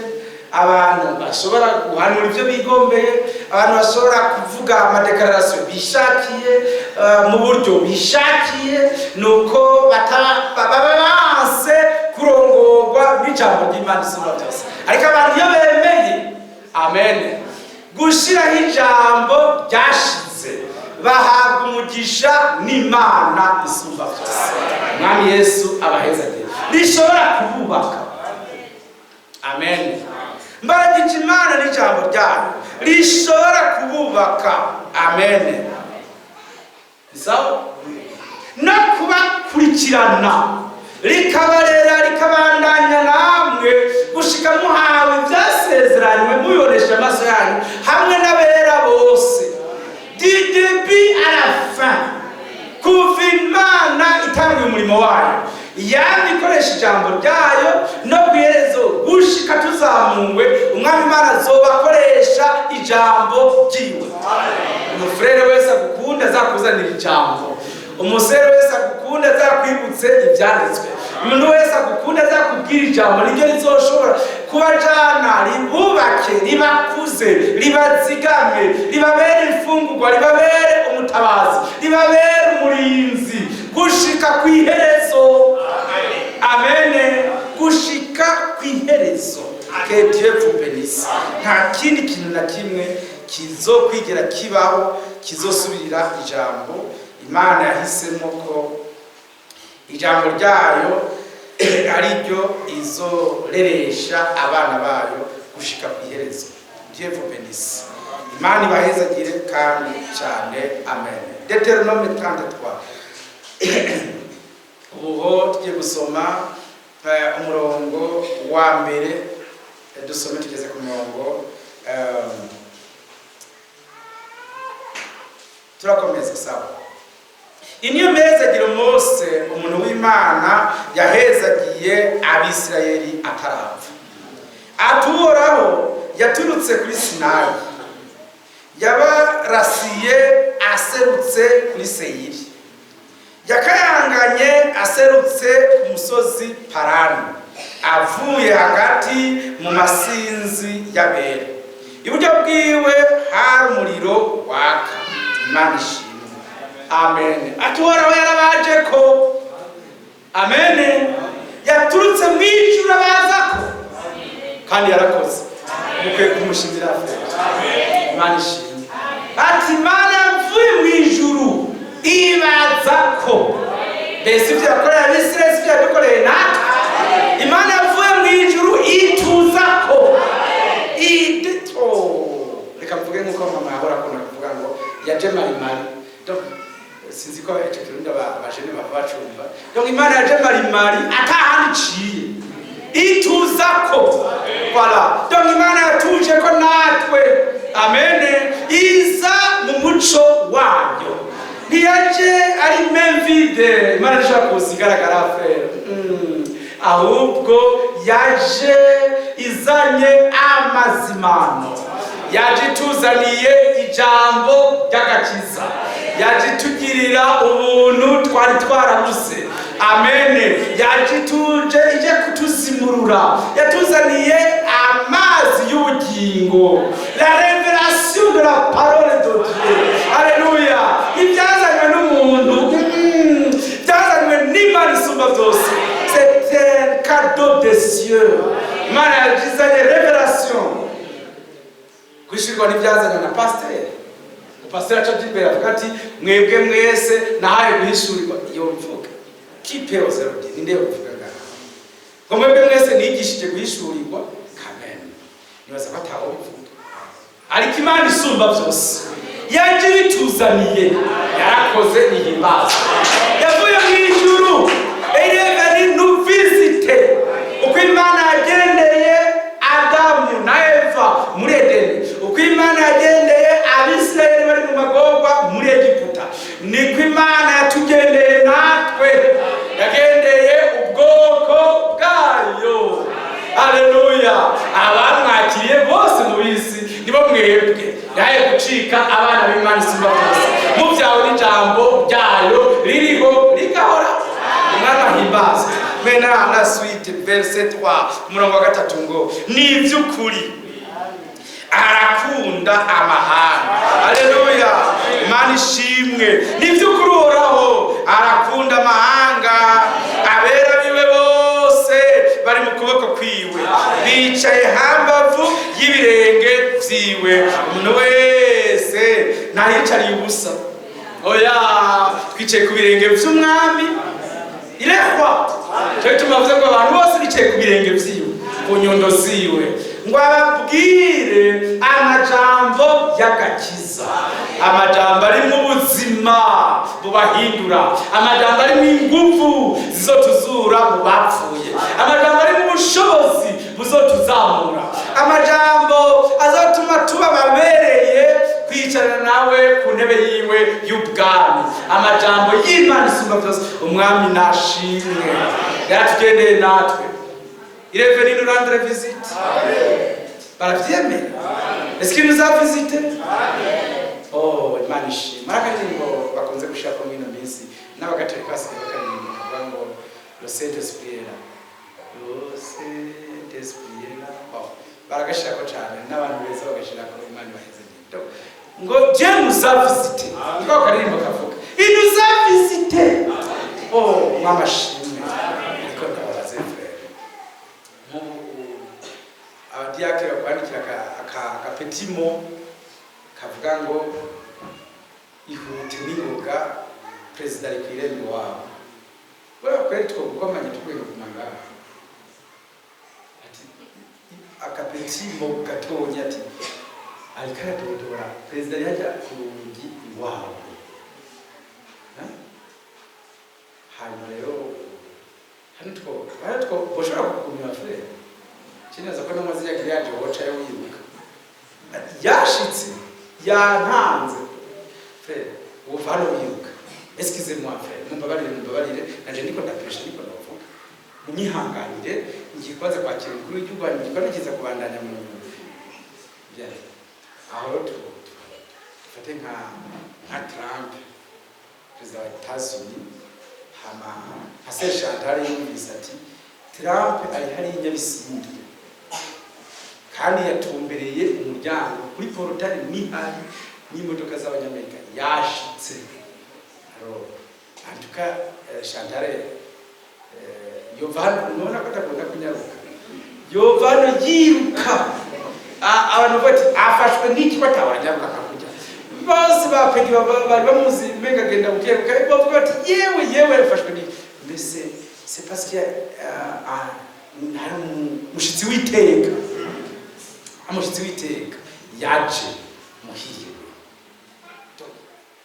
abantu bashobora guhanura ibyo bigombeye, abantu bashobora kuvuga ama déclarations bishakiye, mu buryo bishakiye, nuko baba banse kurongorwa n'ijambo ry'Imana isumba byose. Ariko abantu iyo bemeye, amen, gushiraho ijambo ryashize, bahabwa umugisha n'Imana isumba byose. Umwami Yesu abahezagire. Rishobora kububaka. Amen. Mbaragije Imana n'ijambo ryayo rishobora kububaka, amen, sawa, no kubakurikirana, rikabarera, rikabandanya namwe gushika muhawe ibyasezeranywe mubibonesha amaso yanyu hamwe n'abera bose. Du début à la fin, kuva Imana itanguye umurimo wayo, yamye ikoresha ijambo ryayo, no ku iherezo gushika tuzamuwe, Umwami Imana azobakoresha ijambo ryiwe. Umufurere wese agukunda azakuzanira ijambo, umusore wese agukunda azakwibutse ibyanditswe, umuntu wese agukunda azakubwira ijambo. Niryo rizoshobora kubajana, ribubake, ribakuze, ribazigame, ribabere imfungurwa, ribabere umutabazi, ribabere umurinzi gushika ku iherezo. Amen. Gushika ku iherezo. Que Dieu vous bénisse. Nta kindi kintu na kimwe kizokwigera kibaho kizosubirira ijambo. Imana yahisemo ko ijambo ryayo ari ryo izoreresha abana bayo gushika ku iherezo. Dieu vous bénisse. Imana ibahezagire kandi cyane. Amen. Deutéronome 33. Ubu tugiye gusoma umurongo wa mbere. Dusome tugeze ku murongo, turakomeza. Sawa. Iyi niyo mihezagiro Mose umuntu w'Imana yahezagiye Abisirayeli atarapfa. Ati: "Uhoraho yaturutse kuri Sinayi, yabarasiye aserutse kuri Seyiri, yakayanganye aserutse ku musozi Parani, avuye hagati mu masinzi y'abera. Iburyo bwiwe hari umuriro waka." Imana ishimwe. Amen. Ati: "Uhoraho yarabaje ko." Amen. Yaturutse mu ijuru abazako, kandi yarakoze. Mukwiye kumushimira, frère. Imana ishimwe. Ati Imana yavuye mu ijuru ibaza ko. Mbese ibyo yakoreye Abisirayeli si ibyo yadukoreye natwe? Imana yavuye mu ijuru ituza ko. Oh, reka mvuge nk'uko mama yahora akunda kuvuga ngo yaje marimari. Donc, sinzi ko icyo kirundi abajene bava bacumva. Donc Imana yaje marimari, atahandi iciye, ituza ko. Voilà, donc Imana yatuje ko natwe, amen, iza mu muco wayo. Ntiyaje ari main vide. Imana ntishobora kuza igaragara, frère. Ahubwo yaje izanye amazimano, yaje ituzaniye ijambo ry'agakiza, yaje itugirira ubuntu twari twarabuze, amen. Yaje ituje ije kutuzimurura, yatuzaniye amazi y'ubugingo, la révélation de la parole de Dieu. Alléluia! Ibyazanywe n'umuntu, byazanywe n'Imana isumba byose. C'est un cadeau des cieux. Imana yagizanye révélation. Kwishyurwa ntibyazanywe na pasiteri. Pasiteri aca aja imbere avuga ati: "Mwebwe mwese nahaye guhishurirwa." Iyo mvuga kipe ozerodi, ninde yovuga ngaha ngo mwebwe mwese nigishije guhishurirwa? Kamene nibaza ko ataho bivuga, ariko Imana isumba byose yaje bituzaniye, yarakoze, ihimbaza. Yavuye mu ijuru, elle est venue nous visiter. Uko Imana yagendeye Adamu na Eva muri Edeni, uko Imana yagendeye Abisirayeli bari mu magorwa muri Egiputa, niko Imana yatugendeye natwe, yagendeye ubwoko bwayo. Aleluya! Abamwakiriye bose mu bisi nibo mwebwe yahaye gucika abana b'Imana isumba byose, mubyawe n'ijambo ryayo ririho rigahora. Umwami ahimbazwe. Maintenant, la suite, verset 3, umurongo wa gatatu, ngo ni iby'ukuri arakunda amahanga. Aleluya! Imana ishimwe. Ni iby'ukuri, Uhoraho arakunda amahanga, abera biwe bose bari mu kuboko kwiwe, bicaye hambavu y'ibirenge vyiwe. Umuntu wese ntayicariye ubusa, oya, twicaye ku birenge vy'Umwami irehwa. Cyo gituma bavuze ngo abantu bose bicaye ku birenge vyiwe, ku nyundo ziwe, ngo ababwire amajambo y'agakiza, amajambo arimo ubuzima bubahindura, amajambo arimo ingufu zizotuzura mu bapfuye, amajambo arimo ubushobozi buzotuzamura, amajambo azotuma tuba babereye kwicarana nawe ku ntebe yiwe y'ubwami, amajambo y'Imana isumba byose. Umwami nashimwe, yaratugendeye natwe. Il est venu nous rendre visite. Baravyemera? Est-ce qu'il nous a visité? Oh, Imana ishimwe. Hari akaririmbo bakunze gushirako muri ino minsi, n'abagatolika basigaye bakaririmba, kavuga ngo "Le Saint Esprit est là, le Saint Esprit est là." Bon, baragashirako cane, n'abantu beza bagashirako. Imana ibaheze. Ngo Dieu nous a visité, niko ako karirimbo kavuga. Il nous a visité. Oh, Mwami ashimwe. Ariko ndababaze, frère, nk'ubu abadiyakire bakwandikira aka petit mot kavuga ngo ihute n'ingoga, perezida ari ku irembo iwabo, wewe kweri twogukomanya tukwiye kuguma ngaha? Ati aka petit mot gatonya, ati ariko aradodora, perezida ari hajya ku rugi iwabo. Eh? Hanyuma rero hano two boshobora kugumira, frère, kineza ko n'amazi yagiye yaje wocayo wiruka, yashitse yantanze. Frère, wova hano wiruka. Excusez-moi, frère, mumbabarire, mumbabarire, nanje ndiko ndapresha, ndiko ndavuga, munyihanganire. Ngiye kubanza kwakira umukuru w'igihugu, hanyuma igikorwa kiza kubandanya mu nyuma. Bien, aho rero dufate nka Trump, perezida wa Etats-Unis, hama nka Sœur Chantal yumvise ati Trump ari hariya i Nyabisindu kandi yatumbereye umuryango kuri portail, nihari n'imodoka z'Abanyamerika, yashitse. Alors, en tout cas, Chantal Yova hano, nubona ko adakunda kunyaruka, yova hano yiruka. Abantu bati afashwe n'iki ko atawanyaruka akakujya bose bapegi bari bamuzi umenga agenda bukebuke, bavuga bati yewe yewe, yafashwe n'iki? Mbese c'est parce que hari umushitsi w'iteka, umushitsi w'iteka yaje muhiriwe.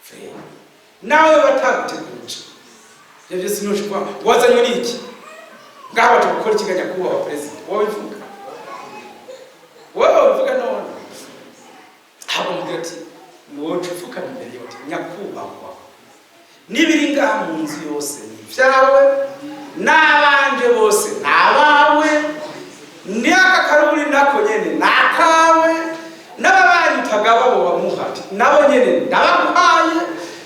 Frère, nawe bataguteguje ibyo byose, ntushobora wazanywe n'iki ngaho baje gukora ikiganya kubaha perezida? Wowe bivuga, wowe bivuga none ahubwo mubwira ati woca upfukama imbere yote, nyakubahwa, n'ibiri ngaha mu nzu yose ni ibyawe, n'abanje bose ni abawe, n'aka karuburi nako nyene ni akawe, n'ababanyi utagaba bo bamuha ati nabo nyene ndabaguhaye,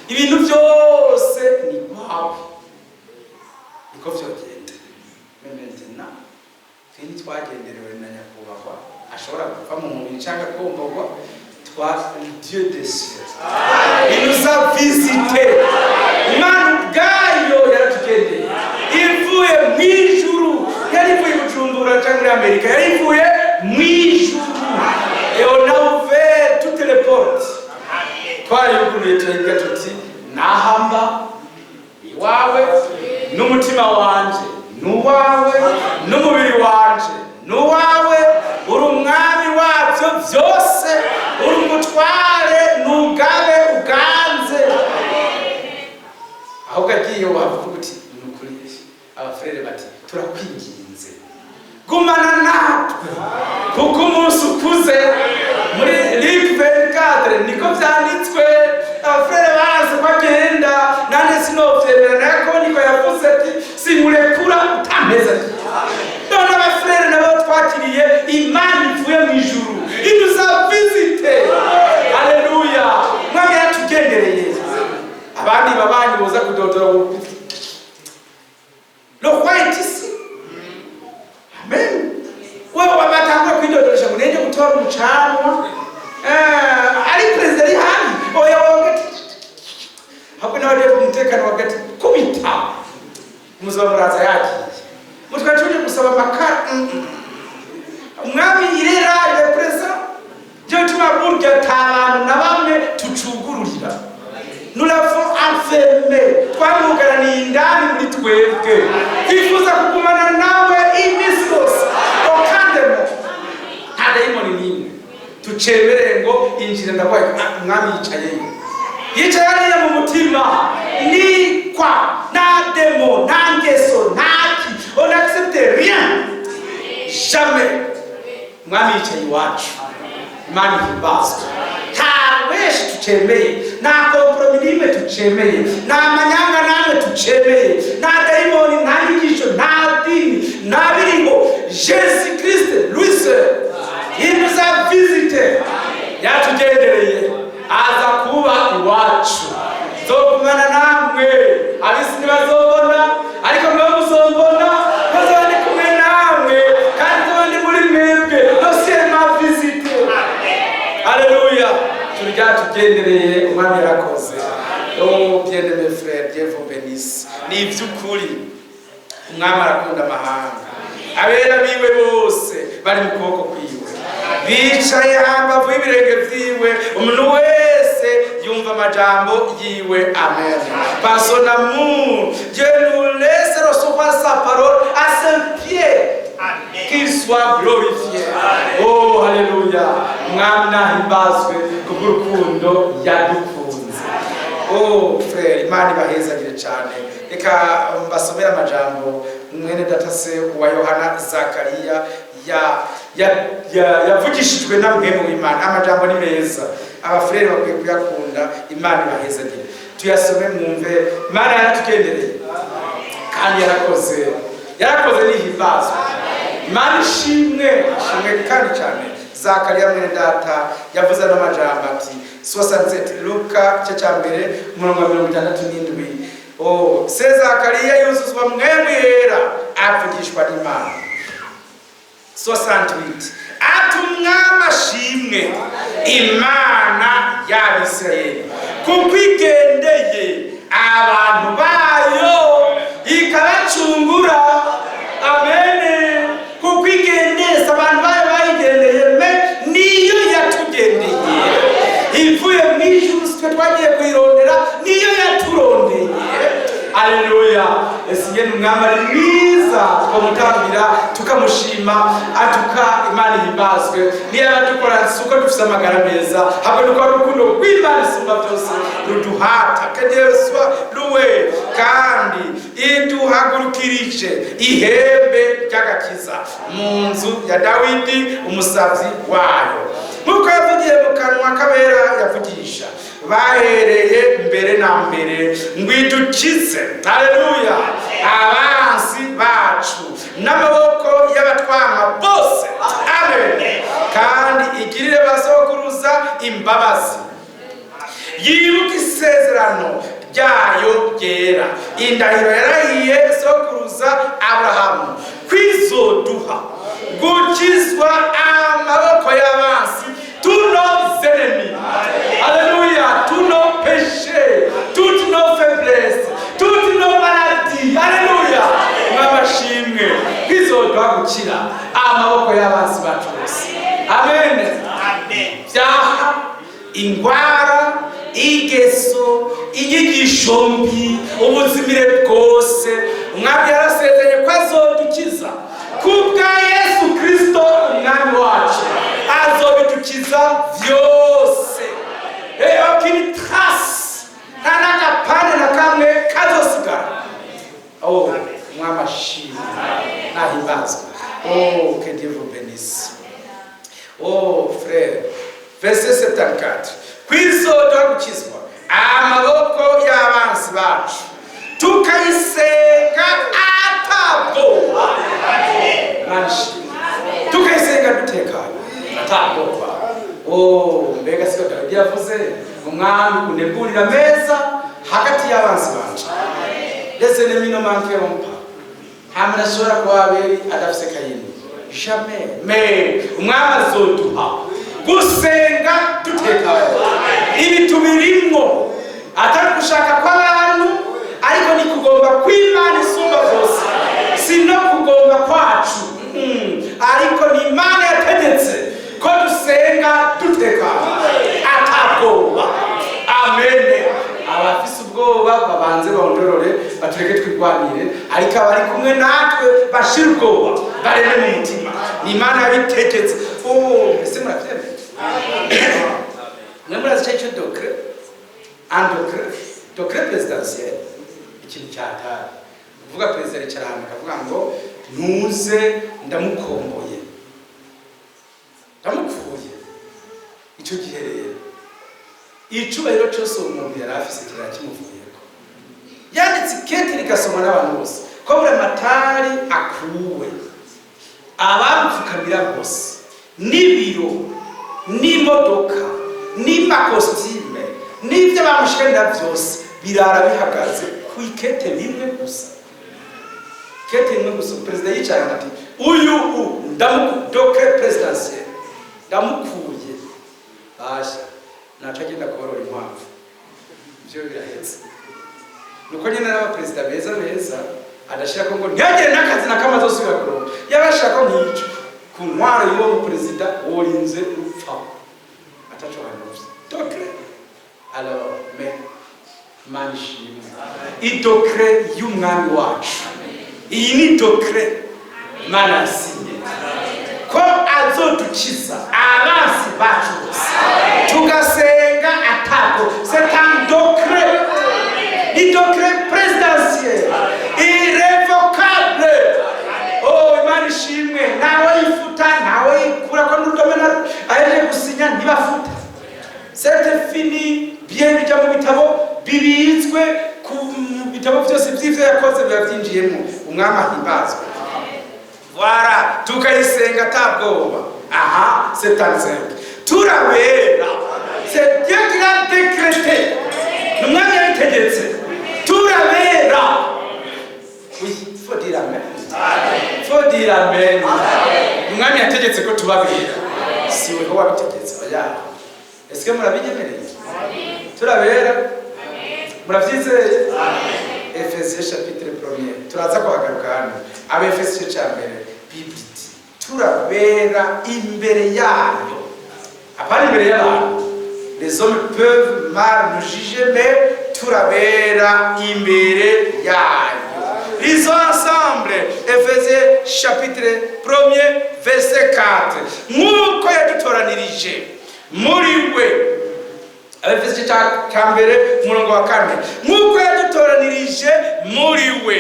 ibintu byose ni kwawe. Niko vyogenda. Maintenant twe ntitwagenderewe na nyakubahwa ashobora kuva mu mubiri cyangwa kumborwa. Twa Dieu des cieux, il nous a visité. Imana ubwayo yaratugendeye ivuye mu ijuru. Yari ivuye i Bujumbura cyangwa muri Amerika, yari ivuye mu ijuru. Et on a ouvert toutes les portes, twarayuguruye, turayiga tuti nahamba iwawe, n'umutima wanje n'uwawe, n'umubiri wanje n'uwawe, uri umwami wabyo byose, uri umutware, nugabe uganze. Ahubwo agiye wavuga uti ni ukuri, abafurere bati turakwinginze gumana natwe kuko umunsi ukuze. Muri Luc 24 niko vyanditswe. Abafurere barazi ko agenda, nande sinovyemera. Na Yakobo niko yavuze ati sinkurekura utampeza. Ati none abafurere nabo twakiriye Imana ivuye mu ijuru, il nous a visité. Haleluya! Mwami yaratugendereye. Abandi babanyi boza kudodora, le roi est ici, amen. Wewe batangura kwidodoresha ngo nende gutora umucanwa. Ari perezida ari hanze, oya, wowe ahubwo n'abajejwe umutekano bagati kubita muzoba muraza yagiye mutwe tuje gusaba amakara. Umwami irera le président byo bituma burya ata bantu na bamwe tucugururira. Nous l'avons enfermé, twamugaraniye indani muri twebwe. Twifuza kugumana nawe iminsi yose okandemo. Nta dayimoni n'imwe tucemereye ngo injira ndagwaye. Umwami yicayeyo, yicaye hariya mu mutima nikwa. Nta démon, nta ngeso, ntaki, on n'accepte rien, jamais. Umwami yicaye iwacu. Imana ihimbazwe. Nta benshi tucemeye, nta compromis n'imwe tucemeye, nta manyanga namwe tucemeye, nta dayimoni, nta nyigisho, nta dini, nta biriho. Jésus Christ lui seul, il nous a visité, yatugendereye aza kuba iwacu. Nzogumana namwe, abisi ntibazobona, ariko mwe muzombona, bazoba ndi kumwe namwe kandi nzoba ndi muri mwebwe. Le ciel m'a visité. Alléluia! Ijuru ryatugendereye, umwami yarakoze. Oh, bien aimé frère, Dieu vous bénisse. Ni iby'ukuri, umwami arakunda amahanga. Abera biwe bose bari mu kuboko kwiwe, bicaye hambavu y'ibirenge vyiwe. Umuntu wese yumva amajambo yiwe. Amen. Par son amour, Dieu nous laisse recevoir sa parole à ses pieds. Qu'il soit glorifié. Oh, haleluya! Umwami nahimbazwe kubw'urukundo yadukunze. Oh frère, Imana ibahezagire cyane. Reka mbasomere amajambo mwene data se wa Yohana Zakariya yavugishijwe na Mpwemu w'Imana. Amajambo ni meza, abafurere bakwiye kuyakunda. Imana ibahezagire. Tuyasome mwumve. Imana yaratugendereye kandi yarakoze, yarakoze, nihimbazwe. Imana ishimwe, ishimwe kandi cyane. Zakariya mwene data yavuze n'amajambo ati 67 Luka igice cya mbere, umurongo wa 67. Oh, se Zakariya yuzuzwa Mpwemu Yera, avugishwa n'Imana. 68 ati umwami ashimwe, Imana y'Abisirayeli, kuko igendeye abantu bayo ikabacungura. Ese ingene Umwami ari mwiza, tukamutambira, tukamushima, atuka Imana ihimbazwe. Niba dukora, si uko dufise amagara meza, ahubwo dukora urukundo rw'Imana isumba byose ruduhata. Que Dieu soit loué. Kandi iduhagurukirije ihembe ry'agakiza mu nzu ya Dawidi umusavyi wayo, nk'uko yavugiye mu kanwa k'abera yavugisha bahereye mbere na mbere, ngo idukize, haleluya, abansi bacu n'amaboko y'abatwanga bose, amen. Kandi igirire basokuruza imbabazi, yibuke isezerano ryayo ryera, indahiro yarahiye sokuruza Aburahamu, kwizoduha gukizwa amaboko y'abansi, tous nos ennemis, alléluia, tous nos péchés, toutes nos faiblesses, toutes nos maladies, alléluia. Mwabashimwe kwizoduha gukira amaboko y'abansi bacu bose, amen. Byaha, ingwara, ingeso, inyigisho mbi, ubuzimire bwose, Umwami yarasezeranye ko azodukiza kubwa Yesu Kristo Umwami wacu. Azobidukiza vyose, et aucune trace, nta n'agapande na kamwe kazosigara. Oh, Umwami ashimwe, nahimbazwe. Oh, que Dieu vous bénisse. Oh frère, verset 74: kwizoda gukizwa amaboko y'abansi bacu, tukayisenga atabwoba. Imana ishimwe, tukayisenga dutekanye atabwoba. Oh, mbega siko Dawidi yavuze: "Umwami unegurira ameza hagati y'abansi banje"? Les ennemis ne manqueront pas. Nta muntu ashobora kuba Abeli adafise Kayini, jamais. Mais Umwami azoduha gusenga dutekanye. Ibi tubirimwo atari gushaka kw'abantu, ariko ni kugomba kw'Imana isumba byose, si no kugomba kwacu. Ariko ni Imana yategetse ko dusenga dutekanye atabwoba, amen. Abafise ubwoba babanze bondorore, batureke twirwanire, ariko abari kumwe natwe bashira ubwoba, bareme mu mutima. Ni Imana yabitegetse. Oh, mbese muravyemeye mwe? Murazi icyo décret, un décret, décret présidentiel, ikintu cyatari kuvuga perezida aricara ahantu akavuga ngo ntuze, ndamukomboye, ndamupfuye. Icyo gihe rero icubahiro cyose uwo muntu yari afise kirara kimuvuyeko. Yanditse ikete rigasomwa n'abantu bose ko Buramatari akuwe, abamupfukamira bose n'ibiro n'imodoka n'amakositime n'ibyo bamushikanira byose birara bihagaze ku ikete rimwe gusa, kete rimwe gusa. Perezida yicara ati: "Uyu ndamu décret présidentiel, ndamukuye." Basha naca agenda korora inkwavu, ibyo birahetse. Nuko nyine n'abaperezida beza beza adashira ko ngo ntihagire n'akazi na kamwe azosubira kuronka. Yabashaka ko nk'icyo ku ntwaro y'uwo muperezida worinze upfa ataco hanovye décret. Alors, mais Imana ishimwe, i décret y'Umwami wacu, iyi ni décret Imana yasinye ko azodukiza abansi bacu bose, tugasenga atako. C'est un décret, ni décret présidentiel irrévocable. Oh, Imana ishimwe, ntawe yifuta, ntawe yikura ko n'urudome na ahejeje gusinya ntibafuta. C'est fini, bien bijya mu bitabo bibitswe, ku mu bitabo byose by'ivyo yakoze biba byinjiyemo. Umwami ahimbazwe. Voilà, tukayisenga atabwoba. Aha, 75: turabera. C'est Dieu qui l'a décrété, ni Umwami yabitegetse, turabera. Oui, faut dire amen, faut dire amen. Umwami yategetse ko tubabera, si weho wabitegetse, oya. Est-ce que murabinyemereye? Turabera, muravyizeye? Efesiyo chapitre premier, turaza kuhagaruka hano. Abefesiyo cya mbere, Bible iti turabera imbere yayo, apana imbere y'abantu. Les hommes peuvent mal nous juger, mais turabera imbere yayo. Lisons ensemble Ephésiens chapitre 1er, verset 4. Nk'uko yadutoranirije muri we. Abefeso igice cya mbere, umurongo wa kane. Nk'uko yadutoranirije muri we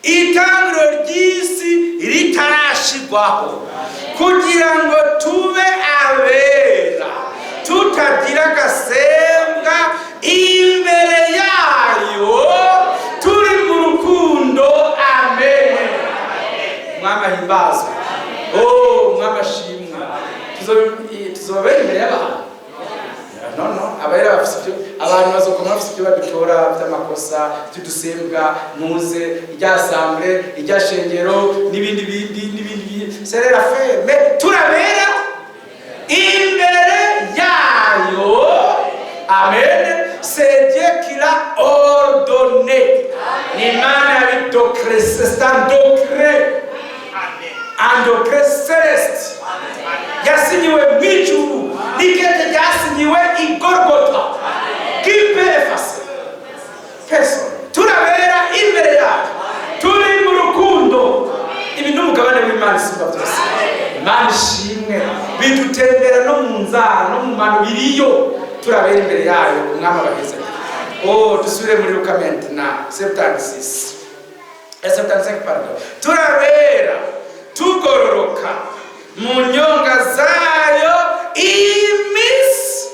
itangiro ry'isi ritarashirwaho, kugira ngo tube abera, tutagira agasembwa imbere yayo, turi mu rukundo. Amen. Mwami ahimbazwe. Oh, Mwami ashimwa. Tuzobera imbere y'abantu? No, abahera bafise ibyo, abantu bazokoma bafise ibyo badutora by'amakosa, by'udusembwa, muze irya assemblée, irya shengero, n'ibindi bindi n'ibindi bindi. C'est la fin, mais turabera imbere yayo. Amen. C'est Dieu qui l'a ordonné. Ni Imana yabidécrété. C'est un décret, un décret céleste yasinyiwe mu ijuru, n'ikete ryasinyiwe i Gorgota. Qui peut effacer? Personne. Turabera imbere yayo turi mu rukundo. Ibi ni umugabane w'Imana isumba byose. Imana ishimwe. Bidutembera no mu nzara no mu mano, biriyo. Turabera imbere yayo. Umwami abaheza. Oh, dusubire muri Luka maintenant 76, 75, pardon. Turabera, tugororoka mu nyonga zayo iminsi.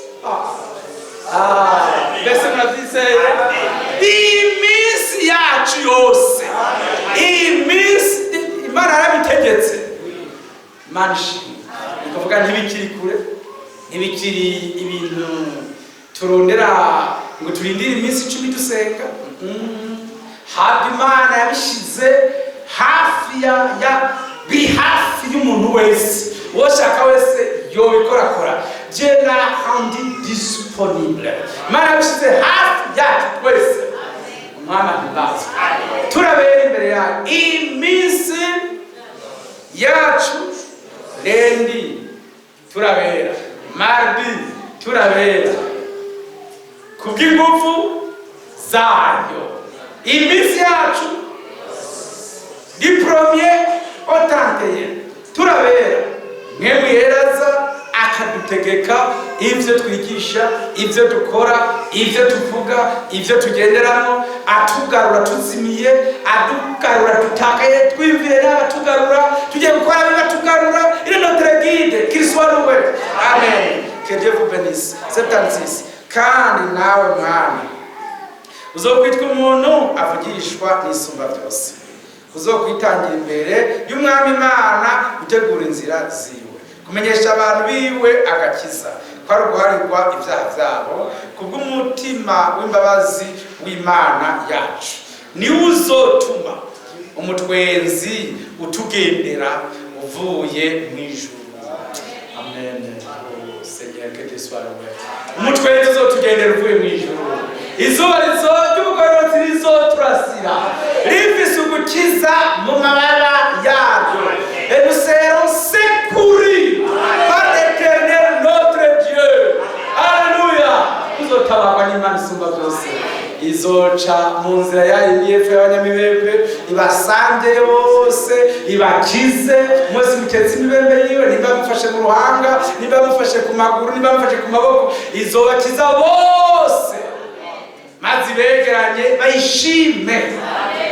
Mbese murabyizeye? Iminsi yacu yose, iminsi Imana yarabitegetse. Imana ishimwe. Ni kuvuga ntibikiri kure, ntibikiri ibintu turondera ngo turindire iminsi 10 dusenga. Habwa Imana yabishize hafi ya biri hafi y'umuntu wese, uwoshaka wese yobikorakora. Dieu l'a rendu disponible. Imana yabishize hafi yacu twese. Umwami ahimbazwe. Turabera imbere yayo iminsi yacu. Lundi turabera, mardi turabera, kubw'ingufu zayo iminsi yacu, du premier au 31 turabera. Mwebwe yeraza akadutegeka ibyo twigisha, ibyo dukora, ibyo tuvuga, ibyo tugenderamo, atugarura tuzimiye, adugarura dutakaye, twiyumvire n'abatugarura tugiye gukora bibatugarura. Il est notre guide. Qu'il soit loué. Amen. Que Dieu vous bénisse. 76. Kandi nawe mwana, uzokwitwa umuntu avugishwa n'Isumba byose, uzokwitangira imbere y'Umwami Imana gutegura inzira ziwe, kumenyesha abantu biwe agakiza, ko ari uguharirwa ibyaha byabo, kubw'umutima w'imbabazi w'Imana yacu. Niwe uzotuma umutwenzi utugendera uvuye mu ijuru. Amen. Oh, Seigneur, que Dieu soit loué. Umutwenzi uzotugendera uvuye mu ijuru. Izuba ry'ubugororotsi rizoturasira rifise ugukiza mu mababa yaryo. Et nous serons secourus par l'Éternel notre Dieu. Alléluia. Tuzotabarwa n'Imana isumba byose. Izoca mu nzira yayo y'epfo y'abanyamibembe, ibasange bose, ibakize. Mwese muketse imibembe yiwe, nimba mufashe mu ruhanga, nimba mufashe ku maguru, nimba mufashe ku maboko, izobakiza bose, maze ibegeranye bayishime.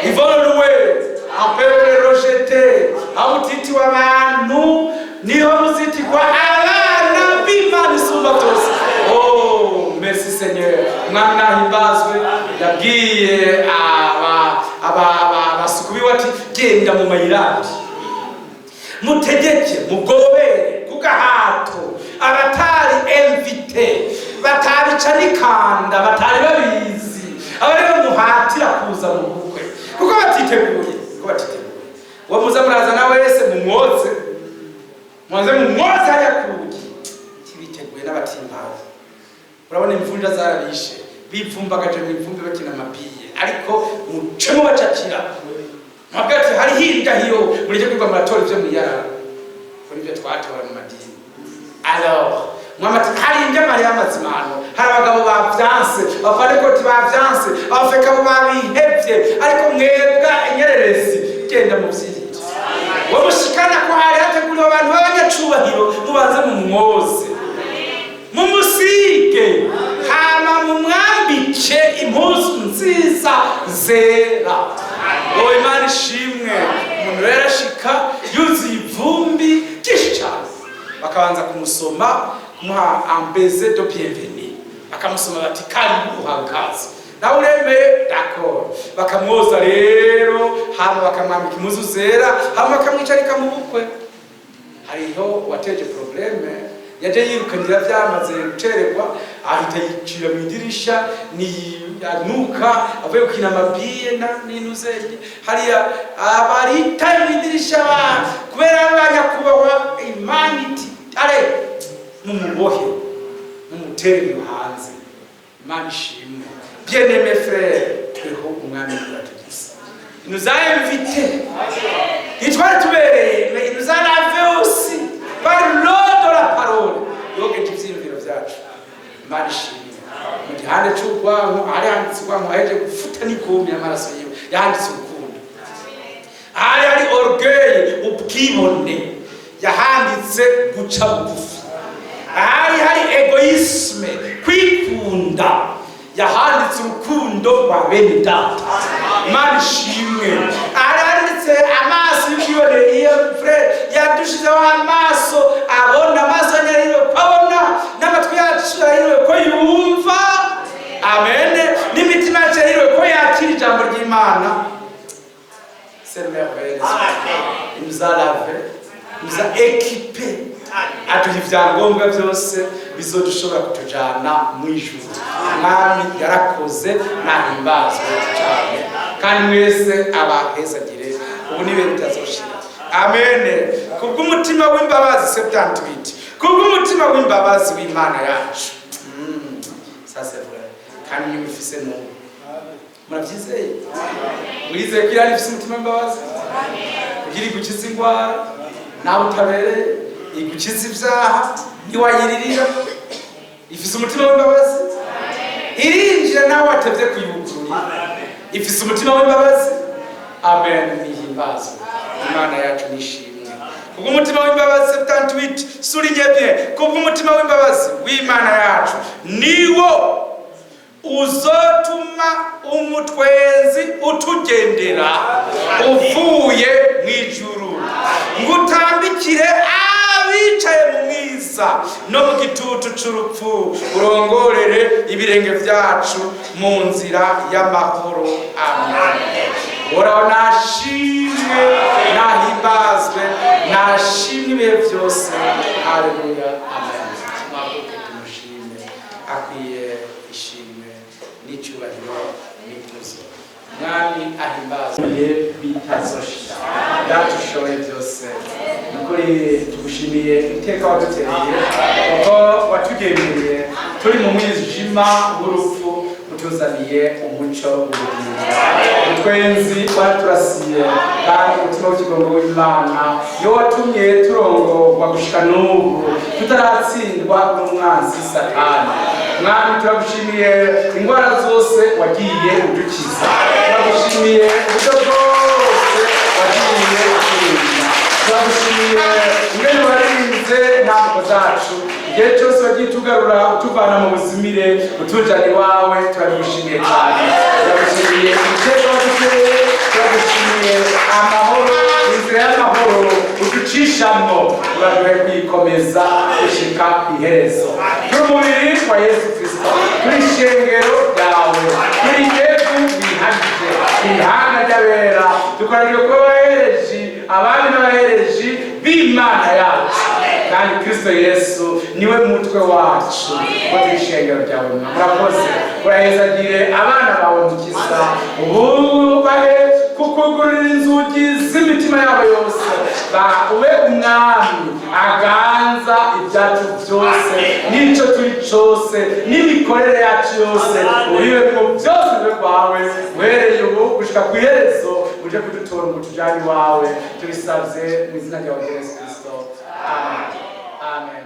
Ils vont le louer. Un peuple rejeté, aho mutitiwe abantu, niho muzitirwa abana b'Imana isumba byose. Oh, merci Seigneur. Umwami nahimbazwe. Yabwiye abasuku biwe ati: "Genda mu mayirandi, mutegeke, mugobere ku gahato abatari invités, batabica n'ikanda, batari babizi, abari bamuhatira kuza mu bukwe kuko batiteguye, kuko batiteguye. Uwo muza murazana wese mumwoze, muze mumwoze hariya ku rugi." Ntibiteguye n'abatimbaye. Urabona imvunja zarabishe, bipfumbagaje mu ivumbi bakina amabiye, ariko mucemo bacakira, mwabwira ati: "Hari hirya hiyo, mureke kwigwa muratora ivyo mwiyarara kuri ibyo twatora mu madini." Alors mwamati hari indya mariya mazimano, hari abagabo bavyanse, abapanekoti bavyanse, abafekabo babihevye. Narabihevye, ariko mwebwa inyererezi, genda muvyirire. Wo mushikana ko hari hateguriwe abantu b'abanyacubahiro, mubanze mumwoze, mumusige, hama mumwambike impuzu nziza zera. Oh, Imana ishimwe! Umuntu rero ashika yuzuye ivumbi ryinshi cyane, bakabanza kumusoma, kumuha un baiser de bienvenue, bakamusoma bati: "Karibu, uhawe ikaze." Nawe uremeye, d'accord. Bakamwoza rero, hama bakamwambika impuzu zera, hama bakamwicarika mu bukwe. Hariho uwateje problème, yaje yirukanira byamaze gucererwa, ahita yicira mu idirisha, ni anuka avuye gukina amabiye na n'intuzenye hariya, abaritaye mu idirisha kubera abanyakubahwa. Imana iti: "Are mumubohe, mumutere hanze." Imana ishimwe! Bien-aimé frère, tweho Umwami yatugize, il nous a invités. Ntitwari tubereye, mais il nous a lavé aussi par l'eau de la parole. Yogeje ivyiyumviro vyacu. Imana ishimwe! Mu gihande c'urwanko hari handitse urwanko, aheje gufuta n'igumi y'amaraso yiwe, yanditse urukundo. Hari hari orgueil, ubwibone, yahanditse guca bugufi. Hari hari égoïsme, kwikunda, yahanditse urukundo rwa bene data. Imana ishimwe! Hari handitse amaso y'ubwibone, iyo frère yadushizeho amaso abona, amaso yarahiriwe ko abona, n'amatwi yacu yarahiriwe ko yumva, amen, n'imitima yacu yarahiriwe ko yakira ijambo ry'Imana. C'est merveilleux. Il nous a lavé, il nous a équipés, aduha ibyangombwa byose bizodushobora kutujana mu ijuru. Mwami yarakoze, nahimbazwe cyane, kandi mwese abahezagire ubu n'ibihe bitazoshira. Amen. Kubw'umutima w'imbabazi, 78, kubw'umutima w'imbabazi w'Imana yacu. Ça c'est vrai, kandi niba ifise n'ubu murabyizeye, mwizeye ko irari ifise umutima w'imbabazi kugira igukize indwara nawe utabereye, igukiza ibyaha ntiwayiririra. Ifise umutima w'imbabazi, irinjira nawe watevye kuyugururira. Ifise umutima w'imbabazi. Amen. Nihimbazwe Imana yacu, nishimwe kubw'umutima w'imbabazi. 78, souligne bien: kubw'umutima w'imbabazi w'Imana yacu niwo uzotuma umutwenzi utugendera uvuye mu ijuru, ngo utambikire abicaye mu mwiza no mu gitutu c'urupfu, urongorere ibirenge vyacu mu nzira y'amahoro. Amen. Uhoraho nashimwe, nahimbazwe, nashimwe ibihe byose. Haleluya, amen. Mwabuke tumushime, akwiye ishimwe n'icyubahiro n'ikuzo. Mwami ahimbazwe ibihe bitazoshira. Data ushoboye byose, nukuri tugushimiye iteka wadutereye, kuko watugendereye turi mu mwijima w'urupfu, utuzaniye umuco w'ubugingo. Utwenzi waraturasiye, kandi umutima w'ikigongo w'Imana niwo watumye turongorwa gushika n'ubu tutaratsindwa n'umwanzi Satani. Mwami, turagushimiye indwara zose wagiye udukiza, turagushimiye uburyo bwose wagiye uturinda, turagushimiye ingene warinze intambuko zacu igihe cyose, wagiye utugarura, utuvana mu buzimire, utujana iwawe. Turabigushimiye cyane. Turagushimiye ibitego waduteye, turagushimiye amahoro, inzira y'amahoro uducishamo. Uraduhe kwikomeza gushika ku iherezo. Turi umubiri wa Yesu Kristo, turi ishengero ryawe, turi Yesu wihagije, ihanga ry'abera, dukoranire kuba abahereji, abami n'abahereji b'Imana yacu, kandi Kristo Yesu niwe mutwe wacu, ko turi ishengero ryawe. Murakoze. Urahezagire abana bawe, Mukiza, ububahe kukugurira inzugi z'imitima yabo yose, ba ube umwami aganza ibyacu byose, n'icyo turi cyose, n'imikorere yacu yose, ubibemo byose, bibe kwawe, uhereye ubu gushika ku iherezo, uje kudutora ngo tujane iwawe. Tubisabye mu izina ryawe Yesu Kristo, amen, amen.